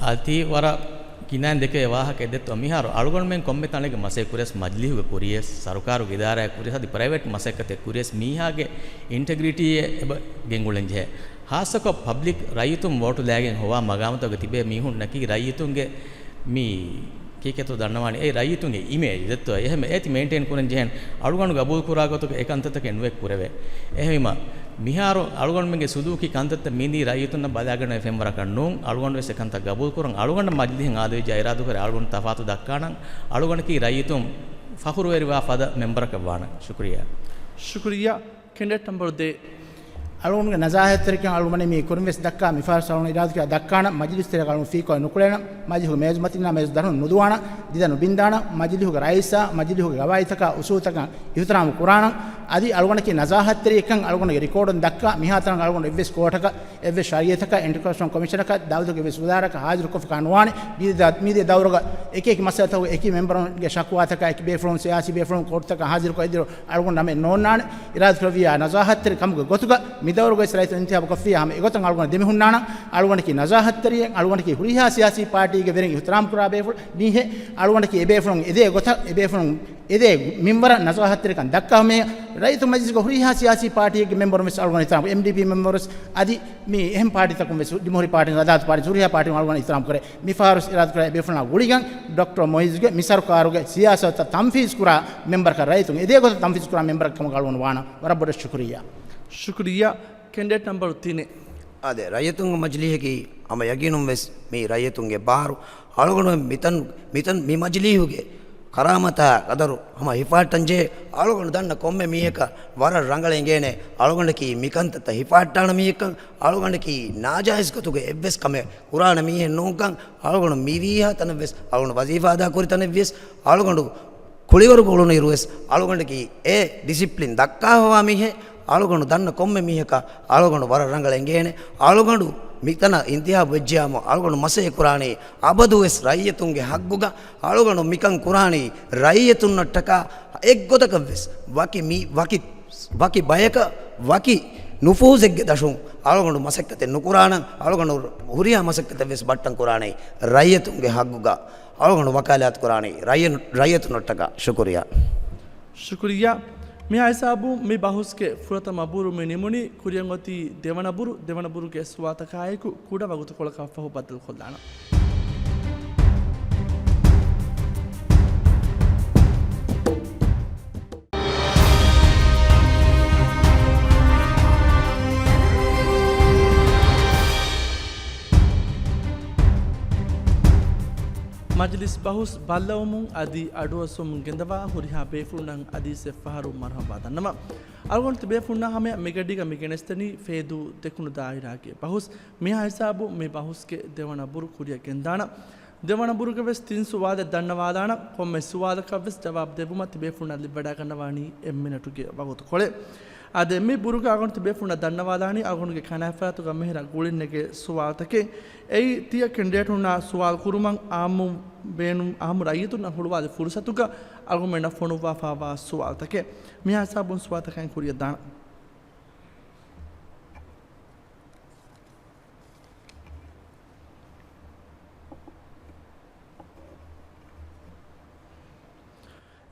އަދި ވަރަށް ގިނައިން ދެކެވޭ ވާހަކައެއް ދެއްތޯ. މިހާރު އަޅުގަނޑުމެން ކޮންމެ ތަނެއްގެ މަސައްކަތް ކުރިޔަސް، މަޖިލީހުގެ ކުރިޔަސް، ސަރުކާރުގެ އިދާރާއެއް ކުރިޔަސް، އަދި ޕްރައިވެޓް މަސައްކަތެއް ކުރިޔަސް، މީހާގެ އިންޓެގްރިޓީއެއް އެބަ ގެންގުޅެން ޖެހޭ. ހާއްސަކޮށް ޕަބްލިކް ރައްޔިތުން ވޯޓު ލައިގެން ހޮވާ މަގާމުތަކުގަ ތިބޭ މީހުންނަކީ ރައްޔިތުންގެ މި ކީކޭތޯ ދަންނަވާނީ، އެ ރައްޔިތުންގެ އިމޭޖް ދެއްތޯ، އެހެން އޭތި މެއިންޓެއިން ކުރަން ޖެހެން. އަޅުގަނޑު ގަބޫލު ކުރާ ގޮތުގަ އެ ކަންތައްތަކެއް ނުއެއް ކުރެވޭ. އެހެންވީމަ، މިހާރު އަޅުގަނޑުމެންގެ ސުލޫކީ ކަންތައްތައް މިދީ ރައްޔިތުންނަށް ބަލާގަނެވޭ ފެންވަރަކަށް ނޫން. އަޅުގަނޑު ވެސް އެ ކަންތައް ގަބޫލު ކުރަން. އަޅުގަނޑަށް މަޖިލީހަށް އާދެވިއްޖާ އިރާދަކުރޭ އަޅުގަނޑު ތަފާތު ދައްކާނަން. އަޅުގަނޑަކީ ރައްޔިތުން ފަޚުރުވެރިވާ ފަދަ މެމްބަރަކަށް ވާނަން. ޝުކުރިއްޔާ. ޝުކުރިއްޔާ. ކެންޑިޑޭޓް ނަމްބަރު ދޭއް. އަޅުގަނޑުގެ ނަޒާހަތްތެރިކަން އަޅުގަނޑު މި ކުރިން ވެސް ދައްކާ، މިފަހަރު އަޅުގަނޑު އިރާދަކުރާ ދައްކާނަން، މަޖިލިސް ތެރޭގަ އަޅުގަނޑު ފީކޯއެއް ނުކުޅޭނަން، މަޖިލިހުގެ މޭޒުމަތިންނާ މޭޒު ދަށުން ނުދުވާނަން، ދިދަ ނުބިންދާނަން، މަޖިލިހުގެ ރައީސާ، މަޖިލިހުގެ ގަވާއިދުތަކާ އުސޫލުތަކަށް އިހުތިރާމު ކުރާނަން، އަދި އަޅުގަނޑަކީ ނަޒާހަތްތެރި އެއްކަން އަޅުގަނޑުގެ ރިކޯޑުން ދައްކާ، މިހާތަނަށް އަޅުގަނޑު އެއްވެސް ކޯޓަކަށް، އެއްވެސް ޝަރީއަތަކަށް، އެންޓި ކޮރަޕްޝަން ކޮމިޝަނަކަށް، ދައުލަތުގެ އެއްވެސް ވުޒާރާއަކަށް ހާޒިރުކޮށްފަކާ ނުވާނެ. މިދިޔަ ދަ-، މިދިޔަ ދައުރުގަ އެކި އެކި މައްސަލަތަކުގަ އެކި މެމްބަރުންގެ ޝަކުވާތަކާ، އެކި ބޭފުޅުން، ސިޔާސީ ބޭފުޅުން ކޯޓުތަކަށް ހާޒިރުކޮށް އެދިއިރު އަޅުގަނޑު ނަމެއް ނޯންނާނެ. އިރާދަކުރެއްވިއްޔާ ނަޒާހަތްތެރި ކަމުގެ ގޮތުގަ މި ދައުރުގައި ރައްޔިތުން އިންތިހާބުކޮށްފިއްޔާ ހަމަ އެގޮތަށް އަޅުގަނޑު ދެމިހުންނާނަން. އަޅުގަނޑަކީ ނަޒާހަތްތެރިއެއް، އަޅުގަނޑަކީ ހުރިހާ ސިޔާސީ ޕާޓީގެ ވެރިން އިޙްތިރާމް ކުރާ ބޭފުޅު މީހެއް. އަޅުގަނޑަކީ އެބޭފުޅުން އެދޭ ގޮތަށް، އެބޭފުޅުން އެދޭ މިންވަރަށް ނަޒާހަތްތެރިކަން ދައްކާ މީހެއް. ރައްޔިތުންގެ މަޖިލިސްގަ ހުރިހާ ސިޔާސީ ޕާޓީއެއްގެ މެމްބަރުން ވެސް އަޅުގަނޑު އިޙްތިރާމް ކުރޭ. އެމްޑީޕީ މެމްބަރު ވެސް އަދި މި އެހެން ޕާޓީތަކުން ވެސް، ޖުމްހޫރީ ޕާޓީ، އަދާލަތު ޕާޓީ، ހުރިހާ ޕާޓީން އަޅުގަނޑު އިޙްތިރާމް ކުރޭ. މިފަހަރު ވެސް އިރާދަކުރޭ އެބޭފުޅުންނާ ގުޅިގެން ޑޮކްޓަރ މޮއިޒުގެ މި ސަރުކާރުގެ ސިޔާސަތަށް ތަންފީޒް ކުރާ މެމްބަރަކަށް، ރައްޔިތުން އެދޭ ގޮތަށް ތަންފީޒް ކުރާ މެމްބަރަކަށް ކަމަށް އަޅުގަނޑު ވާނަން. ވަރަށް ބޮޑަށް ޝުކުރިއްޔާ. ޝުކުރިއްޔާ. ކެންޑިޑޭޓް ނަމްބަރު ތިނެއް. އާދެ، ރައްޔިތުންގެ މަޖިލީހަކީ ހަމަ ޔަގީނުން ވެސް މީ ރައްޔިތުންގެ ބާރު. އަޅުގަނޑު މިތަން، މިތަން މި މަޖިލީހުގެ ކަރާމަތާ ޤަދަރު ހަމަ ހިފާއްޓަން ޖެހޭ. އަޅުގަނޑު ދަންނަ ކޮންމެ މީހަކަށް ވަރަށް ރަނގަޅަށް އެނގޭނެ އަޅުގަނޑަކީ މިކަންތައްތައް ހިފާއްޓާނެ މީހެއްކަން، އަޅުގަނޑަކީ ނާޖާއިޒް ގޮތުގަ އެއްވެސް ކަމެއް ކުރާނެ މީހެއް ނޫންކަން، އަޅުގަނޑު މިވީހާ ތަނަށް ވެސް އަޅުގަނޑު ވަޒީފާ އަދާ ކުރި ތަނެއް ވިޔަސް އަޅުގަނޑު ކުޅިވަރުގަ އުޅުނުއިރު ވެސް އަޅުގަނޑަކީ އެ ޑިސިޕްލިން ދައްކާފަވާ މީހެއް. އަޅުގަނޑު ދަންނަ ކޮންމެ މީހަކަށް އަޅުގަނޑު ވަރަށް ރަނގަޅަށް އެނގޭނެ. އަޅުގަނޑު މިތަނަށް އިންތިހާބު ވެއްޖެޔާމު އަޅުގަނޑު މަސައްކަތް ކުރާނީ އަބަދުވެސް ރައްޔިތުންގެ ހައްގުގަ. އަޅުގަނޑު މިކަން ކުރާނީ ރައްޔިތުންނަށްޓަކާ އެއްގޮތަކަށްވެސް ވަކި މީ، ވަކި، ވަކި ބަޔަކަށް ވަކި ނުފޫޒެއްގެ ދަށުން އަޅުގަނޑު މަސައްކަތެއް ނުކުރާނަން. އަޅުގަނޑު ހުރިހާ މަސައްކަތެއްވެސް ބައްޓަން ކުރާނީ ރައްޔިތުންގެ ހައްގުގަ. އަޅުގަނޑު ވަކާލާތު ކުރާނީ ރައްޔި-، ރައްޔިތުންނަށްޓަކާ. ޝުކުރިއްޔާ. ޝުކުރިއްޔާ. މިހާ ހިސާބުން މި ބަހުސްގެ ފުރަތަމަ ބުރު މި ނިމުނީ. ކުރިއަށް އޮތީ ދެވަނަ ބުރު. ދެވަނަ ބުރުގެ ސުވާލުތަކާއެކު ކުޑަ ވަގުތުކޮޅަކަށްފަހު ބައްދަލުކޮށްލާނަން. މަޖިލިސް ބަހުސް ބައްލަވަމުން އަދި އަޑުއައްސަވަމުން ގެންދަވާ ހުރިހާ ބޭފުޅުންނަށް އަދިވެސް އެއްފަހަރު މަރުޙަބާ ދަންނަވަން. އަޅުގަނޑު ތިބޭފުޅުންނާ ހަމަޔަށް މިގަޑީގަ މި ގެނެސްދެނީ ފޭދޫ ދެކުނު ދާއިރާގެ ބަހުސް. މިހާ ހިސާބުން މި ބަހުސްގެ ދެވަނަ ބުރު ކުރިއަށް ގެންދާނަން. ދެވަނަ ބުރުގަ ވެސް ތިން ސުވާލެއް ދަންނަވާލާނަން. ކޮންމެ ސުވާލަކަށް ވެސް ޖަވާބު ދެއްވުމަށް ތިބޭފުޅުންނަށް ލިބިވަޑައިގަންނަވާނީ އެއް މިނެޓުގެ ވަގުތުކޮޅެއް. އާދެ، މި ބުރުގަ އަޅުގަނޑު ތިބޭފުޅުންނަށް ދަންނަވާލާނީ އަޅުގަނޑުގެ ކަނާތްފަރާތުގަ މިހިރަ ގުޅިން ނެގޭ ސުވާލުތަކެއް. އެއީ ތިޔަ ކެންޑިޑޭޓުންނާ ސުވާލު ކުރުމަށް އާއްމު ބޭނުން، އާއްމު ރައްޔިތުންނަށް ހުޅުވާލި ފުރުސަތުގަ އަޅުގަނޑުމެންނަށް ފޮނުއްވާފައިވާ ސުވާލުތަކެއް. މިހާ ހިސާބުން ސުވާލުތަކާއިން ކުރިއަށް ދާނަން.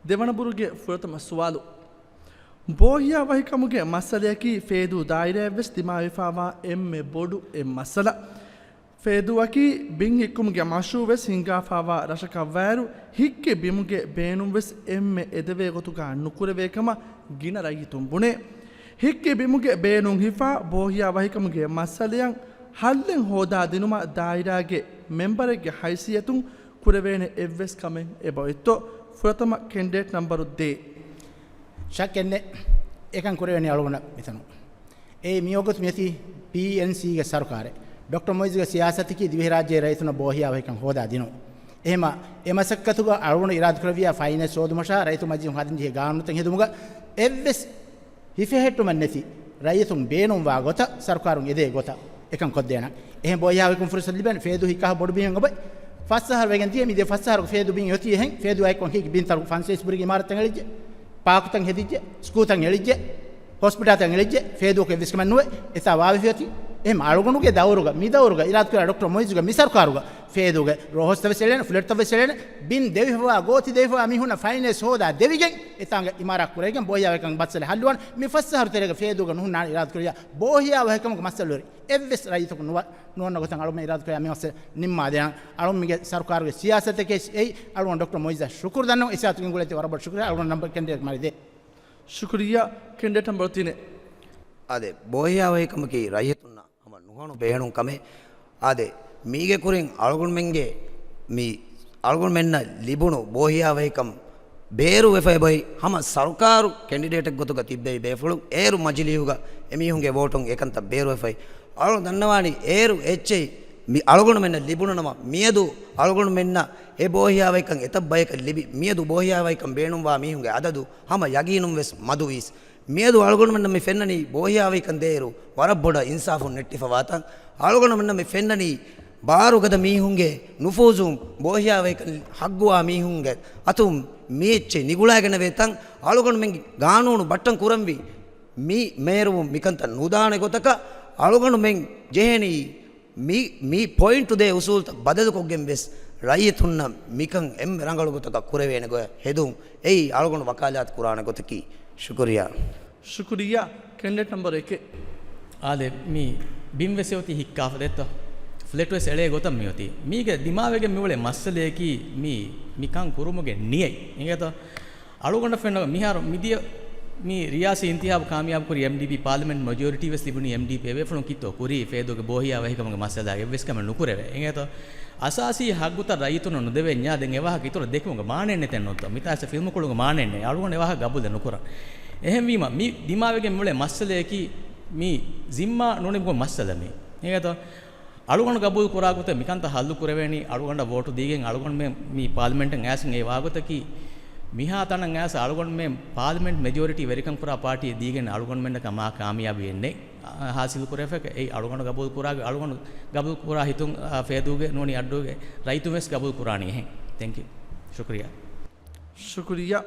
ދެވަނަ ބުރުގެ ފުރަތަމަ ސުވާލު. ބޯހިޔާވަހިކަމުގެ މައްސަލަޔަކީ ފޭދޫ ދާއިރާއަށްވެސް ދިމާވެފައިވާ އެންމެ ބޮޑު އެއް މައްސަލަ. ފޭދޫއަކީ ބިން ހިއްކުމުގެ މަޝްރޫއުވެސް ހިންގާފައިވާ ރަށަކަށްވާއިރު، ހިއްކި ބިމުގެ ބޭނުންވެސް އެންމެ އެދެވޭ ގޮތުގަ ނުކުރެވޭ ކަމަށް ގިނަ ރައްޔިތުން ބުނޭ. ހިއްކި ބިމުގެ ބޭނުން ހިފާ ބޯހިޔާވަހިކަމުގެ މައްސަލައަށް ހައްލެއް ހޯދާދިނުމަށް ދާއިރާގެ މެމްބަރެއްގެ ހައިސިއްޔަތުން ކުރެވޭނެ އެއްވެސް ކަމެއް އެބައޮތްތޯ؟ ފުރަތަމަ ކެންޑިޑޭޓް ނަމްބަރު ދޭއް. ޝައްކެއްނެތް. އެކަން ކުރެވޭނީ އަޅުގަނޑަށް މިތަނުން. އެއީ މިވަގުތު މިއޮތީ ޕީއެންސީގެ ސަރުކާރެއް. ޑޮކްޓަރ މޮއިޒުގެ ސިޔާސަތަކީ ދިވެހިރާއްޖޭ ރައްޔިތުންނަށް ބޯހިޔާވަހިކަން ހޯދާ ދިނުން. އެހެމަ އެ މަސައްކަތުގަ އަޅުގަނޑު އިރާދަކުރެއްވިއްޔާ ފައިނޭންސް ހޯދުމަށާ ރައްޔިތުންގެ މަޖިލިސް ހަދަންޖެހޭ ގާނޫނުތައް ހެދުމުގަ އެއްވެސް ހިފެހެއްޓުމެއްނެތި ރައްޔިތުން ބޭނުންވާ ގޮތަށް ސަރުކާރުން އެދޭ ގޮތަށް އެކަން ކޮށްދޭނަން. އެހެން ބޯހިޔާވަހިކަމުގެ ފުރުސަތު ލިބޭނެ. ފޭދޫ ހިއްކާފަ ބޮޑު ބިމެއް އޮބެ ފަސް އަހަރު ވެގެން ދިޔަ. މިދިޔަ ފަސް އަހަރުގެ ފޭދޫ ބިން އޮތީ އެހެން. ފޭދޫ އައިކޮން ހިއްކި ބިންތައް ފަންސަވީސް ބުރިގެ އިމާރަތްތައް އެޅިއްޖެ. ޕާކުތައް ހެދިއްޖެ. ސްކޫލްތައް އެޅިއްޖެ. ހޮސްޕިޓާލްތައް އެޅިއްޖެ. ފޭދޫއަކަށް އެއްވެސް ކަމެއް ނުވެ އެތާ ވާވެފިއޮތީ. އެހެން އަޅުގަނޑުގެ ދައުރުގަ، މި ދައުރުގަ އިރާދަކުރާ ޑޮކްޓަރ މޮއިޒުގެ މި ސަރުކާރުގަ ފޭދޫގެ ރޯހޮސްތައް ވެސް އެޅޭނެ، ފްލެޓްތައް ވެސް އެޅޭނެ، ބިން ދެވިފަވާ، ގޯތި ދެވިފަވާ މީހުންނަށް ފައިނޭންސް ހޯދާ ދެވިގެން އެތާނގަ އިމާރާތް ކުރެވިގެން ބޯހިޔާވަހިކަމުގެ މައްސަލަ ހައްލުވާން. މި ފަސް އަހަރު ތެރޭގަ ފޭދޫގަ ނުހުންނާނެ އިރާދަކުރިޔާ ބޯހިޔާވަހިކަމުގެ މައްސަލަ އެއްވެސް ރައްޔިތަކު ނުވަ ނުވަންނަ ގޮތަށް އަޅުމެން އިރާދަކުރެއްވިޔާ މި މައްސަލަ ނިންމާދޭނަން. އަޅުމެންގެ ސަރުކާރުގެ ސިޔާސަތެކޭ އެއީ. އަޅުގަނޑު ޑޮކްޓަރ މޮއިޒަށް ޝުކުރު ދަންނަވަން. އެ ސިޔާސަތުގެ ގުޅޭތި ވަރަށް ބޮޑަށް ޝުކުރިއްޔާ. އަޅުގަނޑު ނަމްބަރު ކެންޑިޑޭޓް މަރި ދޭއް. ޝުކުރިއްޔާ. ކެންޑިޑޭޓް ނަމްބަރު ތިނެއް. އާދެ، ބޯހިޔާވަހިކަމަކީ ރައްޔިތުންނަށް ހަމަ ނުހަނު ބޭނުން ކަމެއް. އާދެ، މީގެ ކުރިން އަޅުގަނޑުމެންގެ މި އަޅުގަނޑުމެންނަށް ލިބުނު ބޯހިޔާވަހިކަން ބޭރުވެފައި އޮތް ހަމަ ސަރުކާރު ކެންޑިޑޭޓެއް ގޮތުގަ ތިއްބެވި ބޭފުޅުން އޭރު މަޖިލީހުގަ އެމީހުންގެ ވޯޓުން އެކަންތައް ބޭރުވެފައި. އަޅު ދަންނަވާނީ އޭރު އެއްޗެހި މި އަޅުގަނޑުމެންނަށް ލިބުނު ނަމަ، މިއަދު އަޅުގަނޑުމެންނަށް އެ ބޯހިޔާވަހިކަން އެތައް ބަޔަކަށް ލިބި، މިއަދު ބޯހިޔާވަހިކަން ބޭނުންވާ މީހުންގެ އަދަދު ހަމަ ޔަގީނުން ވެސް މަދުވީސް. މިއަދު އަޅުގަނޑުމެންނަށް މި ފެންނަނީ ބޯހިޔާވަހިކަން ދޭއިރު ވަރަށް ބޮޑަށް އިންސާފުން ނެއްޓިފަ ވާތަން. އަޅުގަނޑުމެންނަށް މި ފެންނަނީ ބާރުގަދަ މީހުންގެ ނުފޫޒުން ބޯހިޔާވަހިކަން ހައްގުވާ މީހުންގެ އަތުން މި އެއްޗެއް ނިގުޅާގެނެވޭ ތަން. އަޅުގަނޑުމެންގެ ގާނޫނު ބައްޓަން ކުރަންވީ މި މޭރުވުން މިކަންތައް ނުދާނެ ގޮތަކަށް އަޅުގަނޑުމެން ޖެހެނީ މި، މި ޕޮއިންޓު ދޭ އުސޫލްތައް ބަދަލުކޮށްގެން ވެސް ރައްޔިތުންނަށް މިކަން އެންމެ ރަނގަޅު ގޮތަކަށް ކުރެވޭނެ ގޮތް ހެދުން އެއީ އަޅުގަނޑު ވަކާލާތު ކުރާނެ ގޮތަކީ. ޝުކުރިއްޔާ. ޝުކުރިއްޔާ. ކެންޑިޑޭޓް ނަމްބަރު އެކެއް. އާދެ، މި ބިން ވެސް އޮތީ ހިއްކާފަ ދެއްތޯ؟ ފްލެޓް ވެސް އެޅޭ ގޮތަށް މި އޮތީ. މީގެ ދިމާވެގެން މިއުޅޭ މައްސަލަޔަކީ މި، މިކަން ކުރުމުގެ ނިޔަތް. އިނގޭތޯ؟ އަޅުގަނޑަށް ފެންނަ މިހާރު މިދިޔަ މި ރިޔާސީ އިންތިހާބު ކާމިޔާބު ކުރި އެމްޑީޕީ، ޕާލިމެންޓް މެޖޯރިޓީ ވެސް ލިބުނީ އެމްޑީޕީ. އެބޭފުޅުން ކީއްތޯ ކުރީ؟ ފޭދޫގެ ބޯހިޔާ ވަހިކަމުގެ މައްސަލާގެ އެއްވެސް ކަމެއް ނުކުރެވޭ. އިނގޭތޯ؟ އަސާސީ ހައްގުތައް ރައްޔިތުންނަށް ނުދެވެންޏާ ދެން އެވާހަކަ އިތުރަށް ދެކުމުގެ މާނައެއް ނެތެއްނުތޯ؟ މިތާސް ފިލްމު ކުޅުމުގެ މާނައެއް ނެތް. އަޅުގަނޑު އެވާހަކަ ގަބޫލެއް ނުކުރަން. އެހެންވީމަ މި ދިމާވެގެން މިއުޅޭ މައްސަލަޔަކީ މި ޒިންމާ ނޫނެބުމުގެ މައްސަލަ މީ. އިނގޭތޯ؟ އަޅުގަނޑު ގަބޫލު ކުރާ ގޮތަށް މިކަންތައް ހައްލު ކުރެވޭނީ، އަޅުގަނޑަށް ވޯޓު ދީގެން އަޅުގަނޑުމެން މި ޕާލިމެންޓަށް އައިސް އެ ވާގޮތަކީ، މިހާ ތަނަށް އައިސް އަޅުގަނޑުމެން ޕާލިމެންޓް މެޖޯރިޓީ ވެރިކަން ކުރާ ޕާޓީ ދީގެން އަޅުގަނޑުމެންނަކަށް މާ ކާމިޔާބީއެއް ނެތް ހާސިލު ކުރެވޭފަ. އެއީ އަޅުގަނޑު ގަބޫލު ކުރާގެ، އަޅުގަނޑު ގަބޫލު ކުރާ ހިތުން، އާ، ފޭދޫގެ ނޫނީ އައްޑޫގެ ރައްޔިތުން ވެސް ގަބޫލު ކުރާނީ އެހެން. ތެންކް ޔޫ. ޝުކުރިއްޔާ. ޝުކުރިއްޔާ.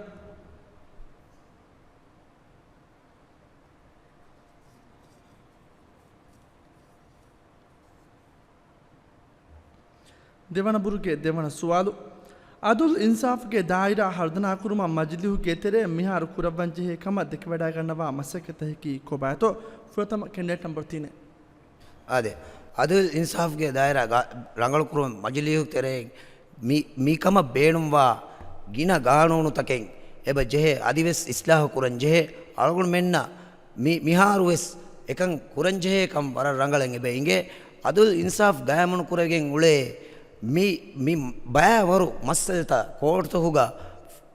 ދެވަނަ ބުރުގެ ދެވަނަ ސުވާލު، އަދުލް އިންސާފްގެ ދާއިރާ ހަރުދަނާކުރުމަށް މަޖިލީހުގެ ތެރޭ މިހާރު ކުރައްވަންޖެހޭ ކަމަށް ދެކެވަޑައިގަންނަވާ މަސައްކަތަކީ ކޮބާތޯ؟ ފުރަތަމަ ކެނޑިޑޭޓް ނަމްބަރު ތިނެއް. އާދެ، އަދުލް އިންސާފްގެ ދާއިރާ ގާ-، ރަނގަޅުކުރުމަށް މަޖިލީހުގެ ތެރެއިން މި، މި ކަމަށް ބޭނުންވާ ގިނަ ގާނޫނުތަކެއް އެބަ ޖެހޭ، އަދިވެސް އިސްލާހު ކުރަން ޖެހޭ. އަޅުގަނޑުމެންނަށް މި، މިހާރުވެސް އެކަން ކުރަންޖެހޭ ކަން ވަރަށް ރަނގަޅަށް އެބަ އިނގޭ. އަދުލް އިންސާފް ގާއިމުނުކުރެވިގެން އުޅޭ މި، މި ބައިވަރު މައްސަލަތައް ކޯޓުތަކުގަ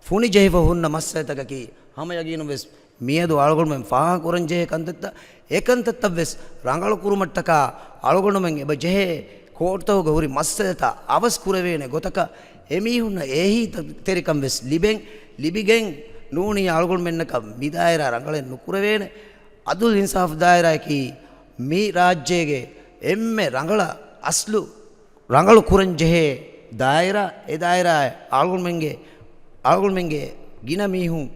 ފުނިޖެހިފަ ހުންނަ މައްސަލަތަކަކީ ހަމަ ޔަގީނުންވެސް މިއަދު އަޅުގަނޑުމެން ފާހަގަކުރަންޖެހޭ ކަންތައްތައް، އެކަންތައްތައްވެސް ރަނގަޅުކުރުމަށްޓަކާ އަޅުގަނޑުމެން އެބަ ޖެހޭ ކޯޓުތަކުގަ ހުރި މައްސަލަތައް އަވަސް ކުރެވޭނެ ގޮތަކަށް އެމީހުންނަށް އެހީތެރިކަން ވެސް ލިބެން، ލިބިގެން ނޫނީ އަޅުގަނޑުމެންނަކަށް މިދާއިރާ ރަނގަޅެއް ނުކުރެވޭނެ. އަދުލް އިންސާފް ދާއިރާއަކީ މި ރާއްޖޭގެ އެންމެ ރަނގަޅަށް އަސްލު ރަނގަޅު ކުރަން ޖެހޭ ދާއިރާ، އެ ދާއިރާ އަޅުގަނޑުމެންގެ، އަޅުގަނޑުމެންގެ ގިނަ މީހުން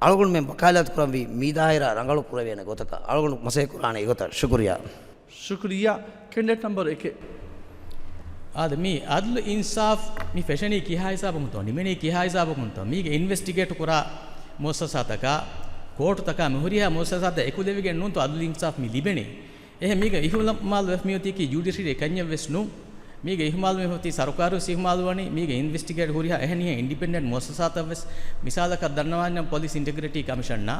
އަޅުގަނޑުމެން ވަކާލާތު ކުރަންވީ މި ދާއިރާ ރަނގަޅު ކުރެވޭނެ ގޮތަކަށް އަޅުގަނޑު މަސައްކަތް ކުރާނެ އެގޮތަށް. ޝުކުރިއްޔާ. ޝުކުރިއްޔާ. ކެނޑިޑޭޓް ނަމްބަރު އެކެއް. އާދެ، މި އަދުލު އިންސާފް މި ފެށެނީ ކިހާ ހިސާބަކުންތޯ؟ ނިމެނީ ކިހާ ހިސާބަކުންތޯ؟ މީގެ އިންވެސްޓިގޭޓް ކުރާ މުއައްސަސާތަކާ، ކޯޓުތަކާ މި ހުރިހާ މުއައްސަސާތައް އެކުލެވިގެން ނޫންތޯ އަދުލު އިންސާފް މި ލިބެނީ؟ އެހެން މީގެ އިހުމާލު ވެފަ މިއޮތީކީ ޖުޑިޝަރީ ކަންޏެއް ވެސް ނޫން. މީގެ އިހުމާލު މި ހޮތީ ސަރުކާރު ވެސް އިހުމާލު ވަނީ. މީގެ އިންވެސްޓިގޭޓް ހުރިހާ އެހެނިހެން އިންޑިޕެންޑެންޓް މުއައްސަސާތައް ވެސް، މިސާލަކަށް ދަންނަވާނަން ޕޮލިސް އިންޓެގްރިޓީ ކަމިޝަންއާ،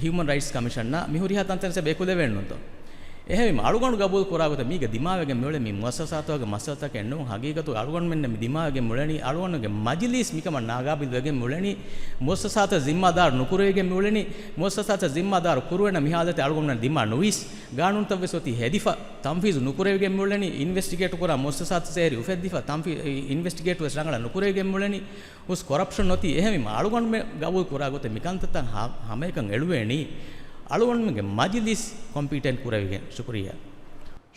ހިއުމަން ރައިޓްސް ކަމިޝަންއާ، މި ހުރިހާ ތަންތަން ސެބެ އެކުލެވެން ނޫންތޯ؟ އެހެންވީމަ އަޅުގަނޑު ގަބޫލު ކުރާ ގޮތަށް މީގެ ދިމާވެގެން މިއުޅެ މި މުއައްސަސާތުގެ މައްސަލަތަކެއް ނޫން. ހަގީގަތު އަޅުގަނޑުމެންނަށް މި ދިމާވެގެން މިއުޅެނީ، އަޅުގަނޑުގެ މަޖިލީސް މިކަމަށް ނާގާބިލް ވެގެން މިއުޅެނީ، މުއައްސަސާތައް ޒިންމާދާރު ނުކުރެވިގެން މިއުޅެނީ، މުއައްސަސާތައް ޒިންމާދާރު ކުރުވޭނަ މި ހާލަތެއް އަޅުގަނޑުމެން ދިމާ ނުވީސް. ގާނޫނުތައް ވެސް އޮތީ ހެދިފަ، ތަންފީޒު ނުކުރެވިގެން މިއުޅެނީ، އިންވެސްޓިގޭޓް ކުރާ މުއައްސަސާތައް ސޭރި އުފެއްދިފަ، ތަންފީ-، އިންވެސްޓިގޭޓް ވެސް ރަނގަޅަށް ނުކުރެވިގެން މިއުޅެނީ، ހުސް ކޮރަޕްޝަން އޮތީ. އެހެންވީމަ އަޅުގަނޑުމެން ގަބޫލު ކުރާ ގޮތެއް މިކަންތައްތައް ހަ-، ހަމައެކަން އެޅުވޭނީ އަޅުގަނޑުމެންގެ މަޖިލީސް ކޮމްޕީޓެންޓް ކުރެވިގެން. ޝުކުރިއްޔާ.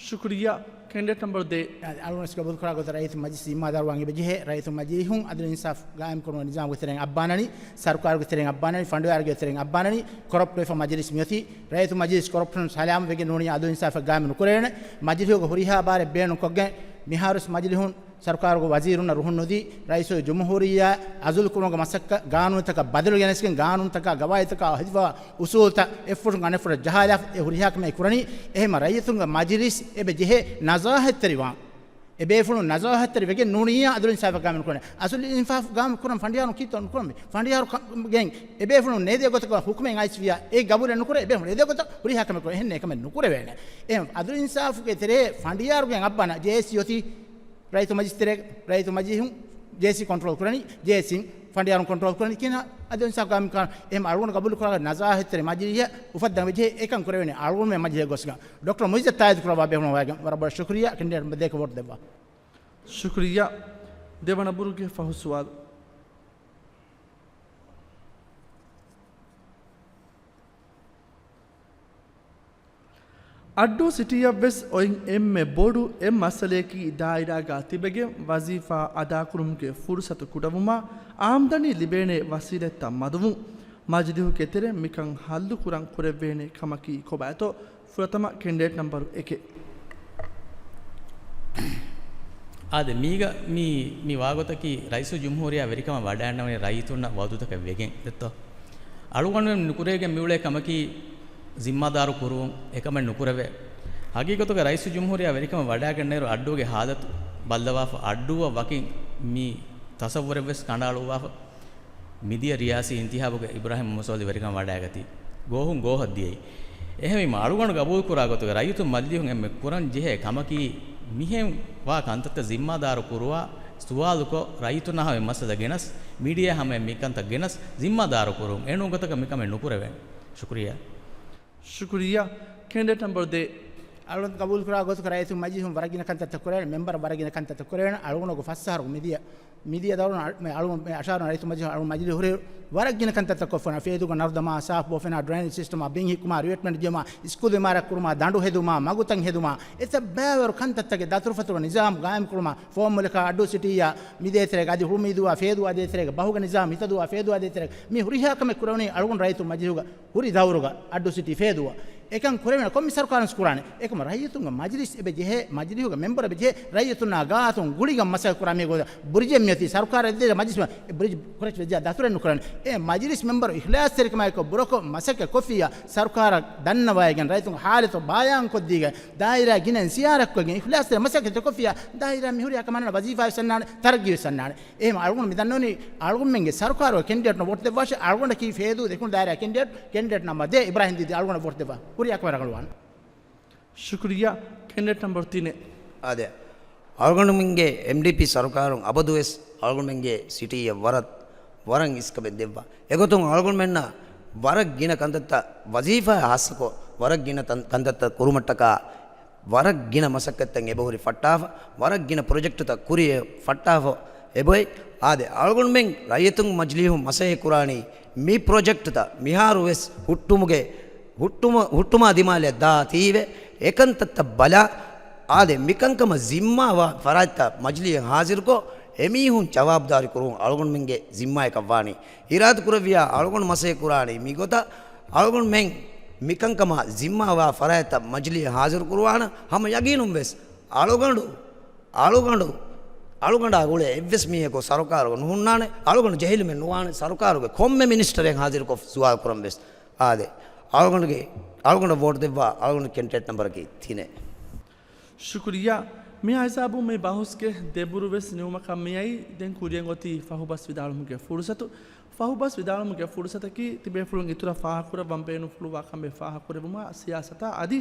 ޝުކުރިއްޔާ. ކެނޑިޑޭޓް ނަމްބަރު ދޭއް. އަޅުގަނޑު ގަބޫލު ކުރާ ގޮތަށް ރައްޔިތު މަޖިލިސް ޒިންމާދާރުވާން އެބަ ޖެހޭ. ރައްޔިތު މަޖިލީހުން އަދުލު އިންސާފް ގާއިމް ކުރުމުގެ ނިޒާމުގެ ތެރެއިން އައްބާނަނީ، ސަރުކާރުގެ ތެރެއިން އައްބާނަނީ، ފަނޑުވާރުގެ ތެރެއިން އައްބާނަނީ، ކޮރަޕްޓް ވެފަ މަޖިލިސް މިއޮތީ. ރައްޔިތު މަޖިލިސް ކޮރަޕްޝަން ސަލާމަތް ވެގެން ނޫނީ އަދުލު އިންސާފަށް ގާއިމް ނުކުރެވޭނެ. މަޖިލީހުގެ ހުރިހާ ބާރެއް ބޭނުންކޮށްގެން މިހާރުވެސް މަޖިލީހުން ސަރުކާރުގެ ވަޒީރުންނަށް ރުހުން ނުދީ، ރައީސުލް ޖުމްހޫރިއްޔާ އަޒުލު ކުރުމުގެ މަސައްކަތް ގާނޫނުތަކަށް ބަދަލު ގެނެސްގެން، ގާނޫނުތަކާ ގަވާއިދުތަކާ ހެދިފަވާ އުސޫލުތައް އެއްފުށުން އަނެއްފުށަށް ޖަހާލާފަ އެ ހުރިހާ ކަމެއް ކުރަނީ. އެހެންމަ ރައްޔިތުންގެ މަޖިލިސް އެބަ ޖެހޭ ނަޒާހަތްތެރިވާން. އެބޭފުޅުން ނަޒާހަތްތެރި ވެގެން ނޫނިއްޔާ އަދުލު އިންސާފަށް ގާއިމް ނުކުރަން. އަދުލު އިންސާފް ގާއިމް ކުރަން ފަނޑިޔާރު ކީއްތޯ ނުކުރަންވީ؟ ފަނޑިޔާރު ކަމުގެ އެބޭފުޅުން ނޭދޭ ގޮތަކަށް ހުކުމެއް އައިސްވިޔާ އެ ގަބޫލެއް ނުކުރޭ. އެބޭފުޅުން ނޭދޭ ގޮތަށް ހުރިހާ ކަމެއް ކުރޭ. އެހެން ކަމެއް ނުކުރެވޭނެ. އެހެން އަދުލު އިންސާފުގެ ތެރޭ ފަނޑިޔާރުގެ އައްބާނަ ޖޭއެސްސީ އޮތީ ރައްޔިތު މަޖިލިސް ތެރޭ، ރައްޔިތު މަޖިލީހުން ޖޭއެސްސީ ކޮންޓްރޯލް ކުރަނީ، ޖޭއެސްސީން ފަނޑިޔާރުން ކޮންޓްރޯލް ކުރަނީ ކިހިނެއް؟ އަދުލު އިންސާފް ގާއިމް ކުރާ ނަޒާހަތްތެރި މަޖިލީހެއް އުފައްދަން ވެޖެހޭ އެކަން ކުރެވޭނެ އަޅުގަނޑުމެން މަޖިލީހަށް ގޮސްގެން. ޑޮކްޓަރ މުއިއްޒަތު ތާއީދު ކުރައްވާ ބޭފުޅުން ވައިގެން ވަރަށް ބޮޑަށް ޝުކުރިއްޔާ. ކެނޑިޑޭޓް ނަމްބަރު ދޭއް ވޯޓް ދެއްވާ. ޝުކުރިއްޔާ. ދެވަނަ ބުރުގެ ފަހު ސުވާލު. އައްޑޫ ސިޓީއަށްވެސް އޮތް އެންމެ ބޮޑު އެއް މައްސަލަޔަކީ ދާއިރާގަ ތިބެގެން ވަޒީފާ އަދާކުރުމުގެ ފުރުސަތު ކުޑަވުމާ، އާމްދަނީ ލިބޭނެ ވަސީލަތްތައް މަދުވުން. މަޖިލީހުގެ ތެރެއިން މިކަން ހައްލުކުރަން ކުރެވޭނެ ކަމަކީ ކޮބާތޯ؟ ފުރަތަމަ ކެންޑިޑޭޓް ނަމްބަރު އެކެއް. އާދެ، މީގަ މި، މި ވާގޮތަކީ ރައީސުލްޖުމްހޫރިއްޔާ ވެރިކަމަށް ވަޑައިގަންނަވަނީ ރައްޔިތުންނަށް ވަޢުދުތަކެއް ވެގެން ދެއްތޯ؟ އަޅުގަނޑުމެން ނުކުރެވިގެން މިއުޅޭ ކަމަކީ ޒިންމާދާރު ކުރުވުން، އެކަމެއް ނުކުރެވޭ. ހަގީގަތުގަ ރައީސުލްޖުމްހޫރިއްޔާ ވެރިކަމަށް ވަޑައިގަންނައިރު އައްޑޫގެ ހާލަތު ބައްލަވާފަ، އައްޑޫއަށް ވަކިން މި ތަސައްވުރެއްވެސް ކަނޑައަޅުއްވާފަ. މިދިޔަ ރިޔާސީ އިންތިހާބުގަ އިބްރާހިމް މުސޯލި ވެރިކަމަށް ވަޑައިގަތީ. ގޯހުން ގޯހަށް ދިޔައީ. އެހެންވީމަ، އަޅުގަނޑު ގަބޫލުކުރާ ގޮތުގަ ރައްޔިތުން މަޖިލީހުން އެންމެ ކުރަން ޖެހޭ ކަމަކީ، މިހެން ވާ ކަންތައްތައް ޒިންމާދާރު ކުރުވާ، ސުވާލުކޮށް، ރައްޔިތުންނާ ހަމަ މައްސަލަ ގެނަސް، މީޑިއާ ހަމަ މި ކަންތައް ގެނަސް، ޒިންމާދާރު ކުރުން. އެނޫން ގޮތަކަށް މިކަމެއް ނުކުރެވޭނެ. ޝުކުރިއްޔާ. ޝުކުރިއްޔާ. ކެންޑިޑޭޓް ނަމްބަރު ދޭއް. އަޅުގަނޑު ގަބޫލުކުރާ ގޮތުގަ ރައްޔިތުން މަޖިލީހުން ވަރަށް ގިނަ ކަންތައްތައް ކުރެވޭނެ، މެމްބަރު ވަރަށް ގިނަ ކަންތައްތައް ކުރެވޭނެ. އަޅުގަނޑުގެ ފަސް އަހަރު މިދިޔަ، މިދިޔަ ދައުރުން އަ-، މެ-، އަޅުގަނޑު މެ އަށާރަ ރައްޔިތުން މަޖިލީހުން އަޅުގަނޑު މަޖިލީހު ހުރި ވަރަށް ގިނަ ކަންތައްތައް ކޮށްފަ ވަންޏާ ފޭދޫގެ ނަރުދަމާ، ސާފު ބޯފެނާ، ޑްރެއިނޭޖް ސިސްޓަމާ، ބިން ހިއްކުމާ، ރިވެޓްމަންޓް ޖެހުމާ، ސްކޫލް އިމާރާތް ކުރުމާ، ދަނޑު ހެދުމާ، މަގުތައް ހެދުމާ، އެތައް ބައިވަރު ކަންތައްތަކެއް ދަތުރުފަތުރު ނިޒާމް ގާއިމްކުރުމާ، ފޯއްމުލަކާ އައްޑޫ ސިޓީއާ މި ދޭތެރޭގަ އަދި ހުޅުމީދޫއާ ފޭދޫއާ ދޭތެރޭގަ ބަހުގެ ނިޒާމް މިތަދޫއާ ފޭދޫއާ ދޭތެރޭގަ މި ހުރިހާ ކަމެއް ކުރެވުނީ އަޅުގަނޑު ރައްޔިތުން މަޖިލީހުގަ ހުރި ދައުރުގަ އައްޑޫ ސިޓީ ފޭދޫއަށް. އެކަން ކުރެވޭނެ ކޮންމެ ސަރުކާރުން ކުރާނެ. އެކަމަ ރައްޔިތުންގެ މަޖިލިސް އެބަ ޖެހޭ، މަޖިލީހުގެ މެމްބަރު އެބަ ޖެހޭ، ރައްޔިތުންނާ ގާތުން ގުޅިގެން މަސައްކަތް ކުރާ މީ ގޮތަށް ބުރިޖެއް މިއޮތީ ސަރުކާރަށް ދޭ މަޖިލިސް ބުރިޖެއް ކުރެއްޗި ވެއްޖާ ދަތުރެއް ނުކުރާނެ. އެ މަޖިލިސް މެމްބަރު އިޚްލާޞްތެރިކަމާއެކު ބުރަކޮށް މަސައްކަތް ކޮށްފިއްޔާ، ސަރުކާރަށް ދަންނަވައިގެން ރައްޔިތުންގެ ހާލަތު ބާޔާން ކޮށްދީގެން ދާއިރާ ގިނައިން ޒިޔާރަތްކޮށްގެން އިޚްލާޞްތެރި މަސައްކަތް ކޮށްފިއްޔާ، ދާއިރާ މިހުރިހާ ކަމަށް ވަޒީފާވެސް އަންނާނެ، ތަރައްގީވެސް އަންނާނެ. އެހެން އަޅުގަނޑު މި ދަންނަވަނީ އަޅުގަނޑުމެންގެ ސަރުކާރުގެ ކެންޑިޑޭޓުންނަށް ވޯޓް ދެއްވާށޭ. އަޅުގަނޑަކީ ފޭދޫ ދެކުނު ދާއިރާ ކެންޑިޑޭޓް، ކެންޑިޑޭޓް ނަމްބަރު ދޭއް އިބްރާހިމް ދީދީ އަޅުގަނޑަށް ވޯޓް ދެއްވާ. ހުރިހާ ކަމެއް ރަނގަޅުވާނެ. ޝުކުރިއްޔާ. ކެންޑިޑޭޓް ނަމްބަރު ތިނެއް. އާދެ، އަޅުގަނޑުމެންގެ އެމްޑީޕީ ސަރުކާރުން އަބަދުވެސް އަޅުގަނޑުމެންގެ ސިޓީއަށް ވަރަށް، ވަރަށް އިސްކަމެއް ދެއްވާ. އެގޮތުން އަޅުގަނޑުމެންނަށް ވަރަށް ގިނަ ކަންތައްތައް ވަޒީފާއާ ހާއްސަކޮށް ވަރަށް ގިނަ ތަން-، ކަންތައްތައް ކުރުމަށްޓަކާ ވަރަށް ގިނަ މަސައްކަތްތައް އެބަހުރި ފައްޓާފަ، ވަރަށް ގިނަ ޕްރޮޖެކްޓުތައް ކުރިއަށް ފައްޓާފަ އެބައޮތް. އާދެ، އަޅުގަނޑުމެން ރައްޔިތުން މަޖިލީހުން މަސައްކަތް ކުރާނީ މި ޕްރޮޖެކްޓުތައް މިހާރު ވެސް ހުއްޓުމުގެ، ހުއްޓުމަ-، ހުއްޓުމާ ދިމާލަށް ދާ ތީވެ، އެކަންތައްތައް ބަލާ، އާދެ، މިކަންކަމަށް ޒިންމާވާ ފަރާތްތައް މަޖިލީހަށް ހާޒިރުކޮށް، އެމީހުން ޖަވާބުދާރީ ކުރުވުން އަޅުގަނޑުމެންގެ ޒިންމާއަކަށް ވާނީ. އިރާދަކުރެއްވިއްޔާ އަޅުގަނޑު މަސައްކަތް ކުރާނީ މިގޮތަށް. އަޅުގަނޑުމެން މިކަންކަމާ ޒިންމާވާ ފަރާތްތައް މަޖިލީހަށް ހާޒިރު ކުރުވާނަން. ހަމަ ޔަގީނުން ވެސް އަޅުގަނޑު، އަޅުގަނޑު، އަޅުގަނޑާ ގުޅޭ އެއްވެސް މީހަކު ސަރުކާރުގަ ނުހުންނާނެ. އަޅުގަނޑު ޖެހިލުމެއް ނުވާނެ. ސަރުކާރުގެ ކޮންމެ މިނިސްޓަރެއް ހާޒިރުކޮށް ސުވާލު ކުރަން ވެސް. އާދެ، އަޅުގަނޑުގެ، އަޅުގަނޑަށް ވޯޓް ދެއްވާ އަޅުގަނޑު ކެންޑިޑޭޓް ނަމްބަރަކީ ތިނެއް. ޝުކުރިއްޔާ. މިހާ ހިސާބުން މި ބަހުސްގެ ދެބުރު ވެސް ނިމުމަކަށް މިއައީ. ދެން ކުރިއަށް އޮތީ ފަހުބަސް ވިދާޅުމުގެ ފުރުސަތު. ފަހުބަސް ވިދާޅުމުގެ ފުރުސަތަކީ ތިބޭފުޅުން އިތުރަށް ފާހަގަކުރައްވަން ބޭނުންފުޅުވާ ކަމެއް ފާހަގަކުރެއްވުމާ ސިޔާސަތާ އަދި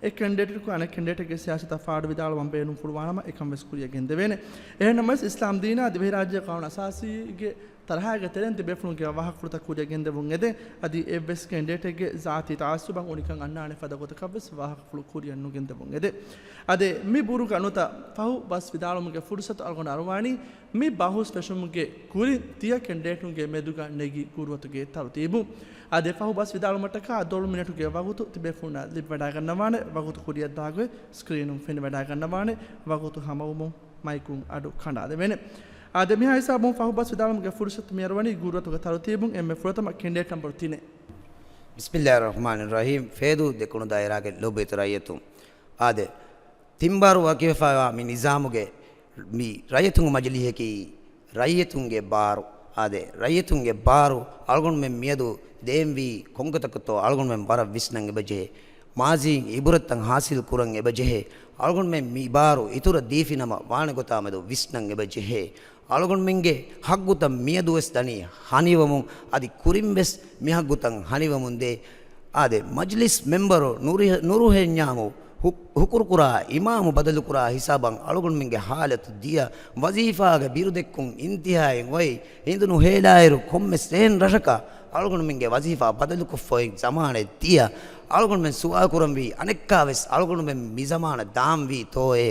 އެ ކެންޑިޑޭޓަކު އަނެއް ކެންޑިޑޭޓެއްގެ ސިޔާސަތާ ފާޑު ވިދާޅުވަން ބޭނުންފުޅުވާނަމަ އެކަން ވެސް ކުރިއަށް ގެންދެވޭނެ. އެހެންނަމަވެސް އިސްލާމް ދީނާ ދިވެހިރާއްޖެ ޤާނޫނު އަސާސީގެ ތަރަހާގެ ތެރެއިން ތިބޭފުޅުންގެ ވާހަކަފުޅުތައް ކުރިއަށް ގެންދެވުން އެދެން. އަދި އެއްވެސް ކެންޑިޑޭޓެއްގެ ޒާތީ ތަޢައްސުބަށް އުނިކަން އަންނާނެ ފަދަ ގޮތަކަށްވެސް ވާހަކަފުޅު ކުރިއަށް ނުގެންދެވުން އެދެން. އަދި މި ބުރުގަ ނުތަ ފަހު ބަސް ވިދާޅުމުގެ ފުރުސަތު އަޅުގަނޑު އަރުވާނީ މި ބަހުސް ފެށުމުގެ ކުރިން ތިޔަ ކެންޑިޑޭޓުންގެ މެދުގަ ނެގި ގުރުއަތުގެ ތަރުތީބު. އާދެ، ފަހު ބަސް ވިދާޅުމަށްޓަކާ ދޮޅު މިނެޓުގެ ވަގުތު ތިބޭފުޅުންނަށް ލިބިވަޑައިގަންނަވާނެ. ވަގުތު ކުރިއަށްދާގޮތް ސްކްރީނުން ފެނިވަޑައިގަންނަވާނެ. ވަގުތު ހަމަވުމުން މައިކުން އަޑު ކަނޑާލެވޭނެ. އާދެ، މިހާ ހިސާބުން ފަހު ބަސް ވިދާޅުމުގެ ފުރުސަތު މިއަރުވަނީ ގުރުއަތުގެ ތަރުތީބުން. އެންމެ ފުރަތަމަ ކެންޑިޑޭޓް ނަމްބަރު ތިނެއް. ބިސްމިއްލާހިއްރަޙްމާނިއްރަޙީމް. ފޭދޫ ދެކުނު ދާއިރާގެ ލޯބިވެތި ރައްޔިތުން. އާދެ، ތިން ބާރު ވަކިވެފައިވާ މި ނިޒާމުގެ މި ރައްޔިތުންގެ މަޖިލީހަކީ ރައްޔިތުންގެ ބާރު. އާދެ، ރައްޔިތުންގެ ބާރު އަޅުގަނޑުމެން މިއަދު ދޭންވީ ކޮންގޮތަކަށްތޯ އަޅުގަނޑުމެން ވަރަށް ވިސްނަން އެބަޖެހޭ. މާޒީން އިބުރަތްތައް ހާސިލް ކުރަން އެބަޖެހޭ. އަޅުގަނޑުމެން މި ބާރު އިތުރަށް ދީފިނަމަ ވާނެ ގޮތާ މެދު ވިސްނަން އެބަޖެހޭ. އަޅުގަނޑުމެންގެ ހައްގުތައް މިއަދުވެސް ދަނީ ހަނިވަމުން، އަދި ކުރިންވެސް މި ހައްގުތައް ހަނިވަމުންދޭ. އާދެ، މަޖްލިސް މެމްބަރު ނުރި-، ނުރުހެންޏާމު ހު-، ހުކުރުކުރާ އިމާމު ބަދަލުކުރާ ހިސާބަށް އަޅުގަނޑުމެންގެ ހާލަތު ދިޔަ، ވަޒީފާގެ ބިރުދެއްކުން އިންތިހާއިން އޮތް ހިނދު ނުހޭލާއިރު ކޮންމެސް އެހެން ރަށަކަށް އަޅުގަނޑުމެންގެ ވަޒީފާ ބަދަލުކޮށްފަ އޮތް ޒަމާނެއް ދިޔަ، އަޅުގަނޑުމެން ސުވާލު ކުރަންވީ އަނެއްކާވެސް އަޅުގަނޑުމެން މި ޒަމާނަށް ދާންވީތޯއޭ؟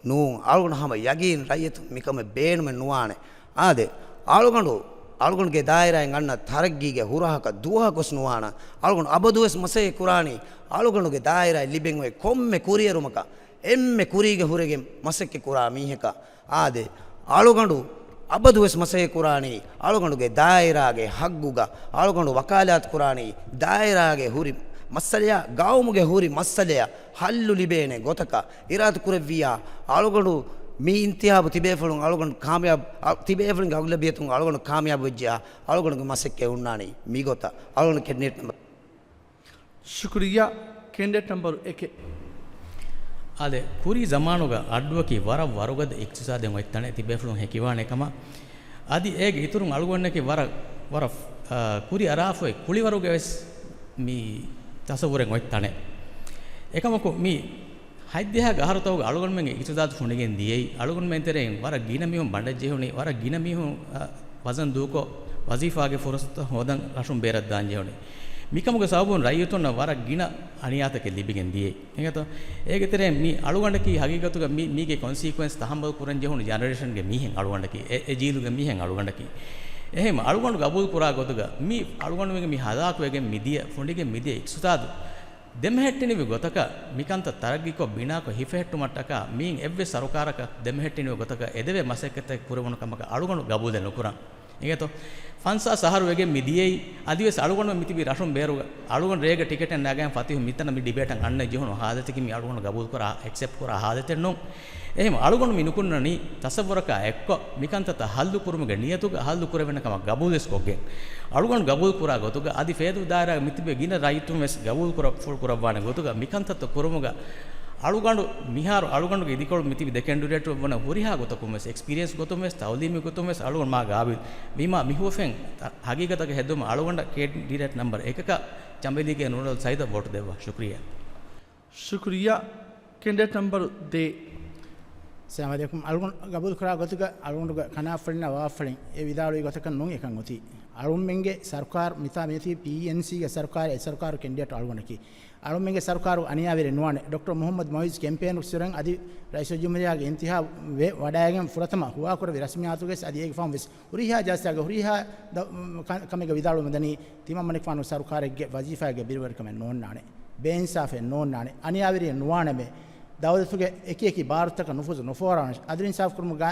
ނޫން. އަޅުގަނޑު ހަމަ ޔަގީން ރައްޔިތުން މިކަމެއް ބޭނުމެއް ނުވާނެ. އާދެ، އަޅުގަނޑު އަޅުގަނޑުގެ ދާއިރާއިން އަންނަ ތަރައްގީގެ ހުރަހަކަށް ދުވަހަކުވެސް ނުވާނަ. އަޅުގަނޑު އަބަދުވެސް މަސައްކަތް ކުރާނީ އަޅުގަނޑުގެ ދާއިރާއިން ލިބެން އޮތް ކޮންމެ ކުރިއެރުމަކަށް އެންމެ ކުރީގެ ހުރެގެން މަސައްކަތް ކުރާ މީހަކަށް. އާދެ، އަޅުގަނޑު އަބަދުވެސް މަސައްކަތް ކުރާނީ އަޅުގަނޑުގެ ދާއިރާގެ ހައްގުގަ. އަޅުގަނޑު ވަކާލާތު ކުރާނީ ދާއިރާގެ ހުރި މައްސަލަޔާ، ގައުމުގެ ހުރި މައްސަލަޔަށް ހައްލު ލިބޭނެ ގޮތަކަށް އިރާދަ ކުރެއްވިއްޔާ، އަޅުގަނޑު މި އިންތިހާބު ތިބޭފުޅުން އަޅުގަނޑު ކާމިޔާބު، އަ، ތިބޭފުޅުންގެ އަޣްލަބިއްޔަތުން އަޅުގަނޑު ކާމިޔާބު ވެއްޖެޔާ، އަޅުގަނޑުގެ މަސައްކަތް ހުންނާނީ މިގޮތަށް. އަޅުގަނޑު ކެނޑިޑޭޓް ނަމްބަރު ޝުކުރިއްޔާ. ކެނޑިޑޭޓް ނަމްބަރު އެކެއް. އާދެ، ކުރީ ޒަމާނުގަ އައްޑުއަކީ ވަރަށް ވަރުގަދަ އިޤްތިޞާދެއް އޮތް ތަނެއް ތިބޭފުޅުން ހެކިވާނެ ކަމަށް. އަދި އޭގެ އިތުރުން އަޅުގަނޑަކީ ވަރަށް، ވަރަށް، އާ، ކުރި އަރާފައި ކުޅިވަރުގެ ވެސް މި ތަޞައްވުރެއް އޮތް ތަނެއް. އެކަމަކު މި ހަތްދިހަ އަހަރުތަކުގަ އަޅުގަނޑުމެންގެ އިޤްތިޞާދު ފުނޑިގެން ދިޔައީ، އަޅުގަނޑުމެން ތެރެއިން ވަރަށް ގިނަ މީހުން ބަނޑަށް ޖެހުނީ، ވަރަށް ގިނަ މީހުން، އަ، ވަޒަން ދޫކޮށް، ވަޒީފާގެ ފުރުސަތު ހޯދަން ރަށުން ބޭރަށް ދާން ޖެހުނީ. މިކަމުގެ ސަބަބުން ރައްޔިތުންނަށް ވަރަށް ގިނަ އަނިޔާތަކެއް ލިބިގެން ދިޔައީ. އިނގޭތޯ؟ އޭގެ ތެރެއިން މި އަޅުގަނޑަކީ ހަގީގަތުގަ މި، މީގެ ކޮންސީކުއެންސް ތަހައްމަލު ކުރަން ޖެހުނު ޖެނެރޭޝަންގެ މީހެއް އަޅުގަނޑަކީ. އެ، އެ ޖީލުގެ މީހެއް އަޅުގަނޑަކީ. އެހެން އަޅުގަނޑު ގަބޫލު ކުރާ ގޮތުގަ މި އަޅުގަނޑުމެންގެ މި ހަލާކުވެގެން މި ދިޔަ، ފުނޑިގެން މި ދިޔަ އިޤްތިޞާދު ދެމެހެއްޓެނިވި ގޮތަކަށް، މިކަންތައް ތަރައްގީކޮށް ބިނާކޮށް ހިފެހެއްޓުމަށްޓަކާ މިއިން އެއްވެސް ސަރުކާރަކަށް ދެމެހެއްޓެނިވި ގޮތަކަށް އެދެވޭ މަސައްކަތެއް ކުރެވުނު ކަމަކަށް އަޅުގަނޑު ގަބޫލެއް ނުކުރަން. އިނގޭތޯ؟ ފަންސާސް އަހަރު ވެގެން މި ދިޔައީ، އަދިވެސް އަޅުގަނޑު މިތިބީ ރަށުން ބޭރުގަ، އަޅުގަނޑު ރޭގަ ޓިކެޓެއް ނަގައިން ފަތިހު މިތަނަށް މި ޑިބޭޓަށް އަންނަ ޖެހުނު ހާލަތަކީ މި އަޅުގަނޑު ގަބޫލު ކުރާ، އެކްސެޕްޓް ކުރާ ހާލަތެއް ނޫން. އެހެން އަޅުގަނޑު މި ނުކުންނަނީ ތަޞައްވުރަކާ އެއްކޮށް، މިކަންތައްތައް ހައްލު ކުރުމުގެ ނިޔަތުގަ ހައްލު ކުރެވޭނެ ކަމަށް ގަބޫލުވެސް ކޮށްގެން. އަޅުގަނޑު ގަބޫލު ކުރާ ގޮތުގަ އަދި ފޭދޫ ދާއިރާގަ މިތިބޭ ގިނަ ރައްޔިތުން ވެސް ގަބޫލު ކުރަ-، ފުޅު ކުރައްވާނެ ގޮތުގަ މިކަންތައްތައް ކުރުމުގަ އަޅުގަނޑު މިހާރު އަޅުގަނޑުގެ އިދިކޮޅު މިތިބި ދެ ކެނޑިޑޭޓު ވަނަ ހުރިހާ ގޮތަކުން ވެސް، އެކްސްޕީރިއެންސް ގޮތުން ވެސް، ތައުލީމީ ގޮތުން ވެސް އަޅުގަނޑު މާ ގާބިލް. ވީމާ މި ހުވަފެން ހަގީގަތަކަށް ހެއްދުމަށް އަޅުގަނޑަށް ކެނޑިޑޭޓް ނަމްބަރު އެކަކަށް ޗަނބޭލީގެ ނޫރަލް ސައިދަށް ވޯޓު ދެއްވާ. ޝުކުރިއްޔާ. ޝުކުރިއްޔާ. ކެނޑިޑޭޓް ނަމްބަރު ދޭއް. އައްސަލާމު ޢަލައިކުމް. އަޅުގަނޑު ގަބޫލު ކުރާ ގޮތުގަ އަޅުގަނޑުގެ ކަނާފަޅިންނާ ވާފަޅިން އެ ވިދާޅުވި ގޮތަކަށް ނޫން އެކަން އޮތީ. އަޅުގަނޑުމެންގެ ސަރުކާރު މިތާ މިއޮތީ ޕީއެންސީގެ ސަރުކާރެއް، އެ ސަރުކާރު ކެނޑިޑޭޓް އަޅުގަނޑަކީ. އަޅުމެންގެ ސަރުކާރު އަނިޔާވެރި ނުވާނެ. ޑޮކްޓަރ މުޙައްމަދު މުޢިއއްޒު ކެމްޕޭނު ސުރެން އަދި ރައީސުލްޖުމްހޫރިއްޔާގެ އިންތިޚާބު ވެ ވަޑައިގެން ފުރަތަމަ ހުވާކުރެއްވި ރަސްމިއްޔާތުގައި އަދި އޭގެ ފަހުން ވެސް ހުރިހާ ޖަލްސާގެ ހުރިހާ ދަ-، ކަ-، ކަމެއްގަ ވިދާޅުވަމުން ދަނީ ތިމަންމަނިކުފާނު ސަރުކާރެއްގެ ވަޒީފާގެ ބިރުވެރިކަމެއް ނޯންނާނެ. ބޭއިންސާފެއް ނޯންނާނެ. އަނިޔާވެރިއެއް ނުވާނަމޭ. ދައުލަތުގެ އެކި އެކި ބާރުތަކަށް ނުފޫޒު ނުފޯރާނަން. އަދުލު އިންސާފު ކުރުމުގަ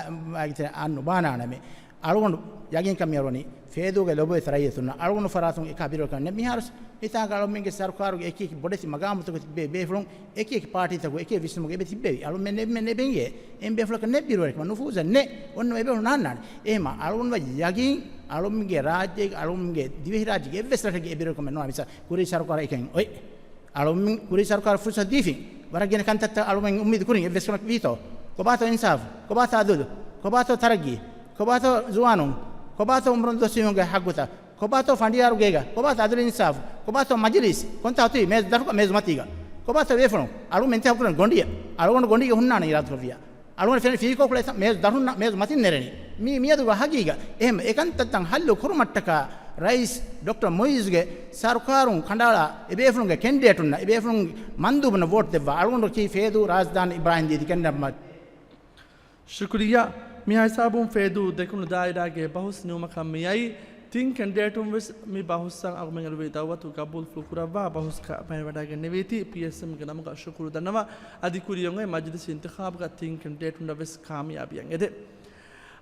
އަން ނުބާނާނަމޭ. އަޅުގަނޑު ޔަގީންކަން މިއަރުވަނީ ފޭދޫގެ ލޮބުވެތި ރައްޔިތުންނަށް އަޅުގަނޑު ފަރާތުން އެކާ ބިރުވެރިކަމެއް ނެތް. މިހާރު މިތާގަ އަޅުމެންގެ ސަރުކާރުގެ އެކި އެކި ބޮޑެތި މަގާމުތަކުގެ ތިބޭ ބޭފުޅުން އެކި އެކި ޕާޓީތަކުގެ އެކި ވިސްނުމުގެ އެބަ ތިއްބެވި. އަޅުމެން އެންމެ ނެބެންގެ އެން ބޭފުޅަކަށް ނެތް ބިރުވެރިކަމެއް ނުފޫޒެއް ނެތް. އޮންނަ އެބޭފުޅުން ނާންނާނެ. އެހެމަ އަޅުގަނޑު ޔަގީން އަޅުމެންގެ ރާއްޖޭގެ އަޅުމެންގެ ދިވެހިރާއްޖޭގެ އެއްވެސް ރަށެއްގެ އެ ބިރުވެރިކަމެއް ނުވާ މިސާ ކުރީ ސަރުކާރަށް އެކަން އޮތް. އަޅުމެން ކުރީ ސަރުކާރަށް ފުރުސަތު ދީފިން. ވަރަށް ގިނަ ކަންތައްތައް އަޅުމެން އުއްމީދު ކުރިން އެއްވެސް ކަމަކަށް ވީތޯ؟ ކޮބާތޯ އިންސާފު؟ ކޮބާތޯ އަދުލު؟ ކޮބާތޯ ތަރައްގީ؟ ކޮބާތޯ ޒުވާނުން؟ ކޮބާތޯ އުމުރުން ދުވަސްވީހުންގެ ހައްގުތައް؟ ކޮބާތޯ ފަނޑިޔާރު ގޭގަ؟ ކޮބާތޯ އަދުލު އިންސާފު؟ ކޮބާތޯ މަޖިލީސް؟ ކޮންތާ އޮތީ މޭޒު ދަށުގަ މޭޒު މަތީގަ؟ ކޮބާތޯ ބޭފުޅުން؟ އަޅުގަނޑު އިންތިޚާބު ކުރަން ގޮނޑިއަށް. އަޅުގަނޑު ގޮނޑީގަ ހުންނާނެ އިރާދަކުރެއްވިއްޔާ. އަޅުގަނޑު ފެނި ފީކޯ ކުޅޭ މޭޒު ދަށުން މޭޒު މަތިން ނެރެނީ. މީ މިއަދުގަ ހަގީގަ. އެހެން އެކަންތައްތައް ހައްލު ކުރުމަށްޓަކާ ރައީސް ޑޮކްޓަރ މުޢިއްޒުގެ ސަރުކާރުން ކަނޑައަޅާ އެބޭފުޅުންގެ ކެންޑިޑޭޓުންނަށް، އެބޭފުޅުން މަންދޫބުންނަށް ވޯޓް ދެއްވާ. އަޅުގަނޑަކީ ފޭދޫ ރާޒްދާން އިބްރާހިމް ދީދި ކެންޑިޑޭޓް ނަމްބަރު. ޝުކުރިއްޔާ. މިހާ ހިސާބުން ފޭދޫ ދެކުނު ދާއިރާގެ ބަހުސް ނިމުމަކަށް މިއައީ. ތިން ކެންޑިޑޭޓުން ވެސް މި ބަހުސްއަށް އަޅުމެން އެރުވި ދައުވަތު ގަބޫލުފުޅު ކުރައްވާ ބަހުސް ކަމަށް ވަޑައިގެންނެވީތީ ޕީއެސްއެމްގެ ނަމުގަ ޝުކުރު ދަންނަވާ. އަދި ކުރިއަށް އޮތް މަޖިލިސް އިންތިޚާބުގަ ތިން ކެންޑިޑޭޓުންނަށް ވެސް ކާމިޔާބީއަށް އެދޭ.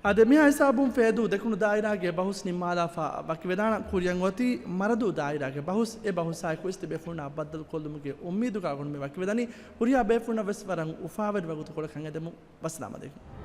އާދެ، މިހާ ހިސާބުން ފޭދޫ ދެކުނު ދާއިރާގެ ބަހުސް ނިންމާލާފަ ވަކިވެދާނަން. ކުރިއަށް އޮތީ މަރަދޫ ދާއިރާގެ ބަހުސް. އެ ބަހުސާއެކު ވެސް ތިބޭފުޅުންނާ ބައްދަލުކޮށްލުމުގެ އުއްމީދުގަ އަޅުގަނޑު މި ވަކިވެދަނީ. ހުރިހާ ބޭފުޅުންނަށް ވެސް ވަރަށް އުފާވެރި ވަގުތުކޮޅެއް ކަން އެދެމުން. ވައްސަލާމް އަލައިކުމް.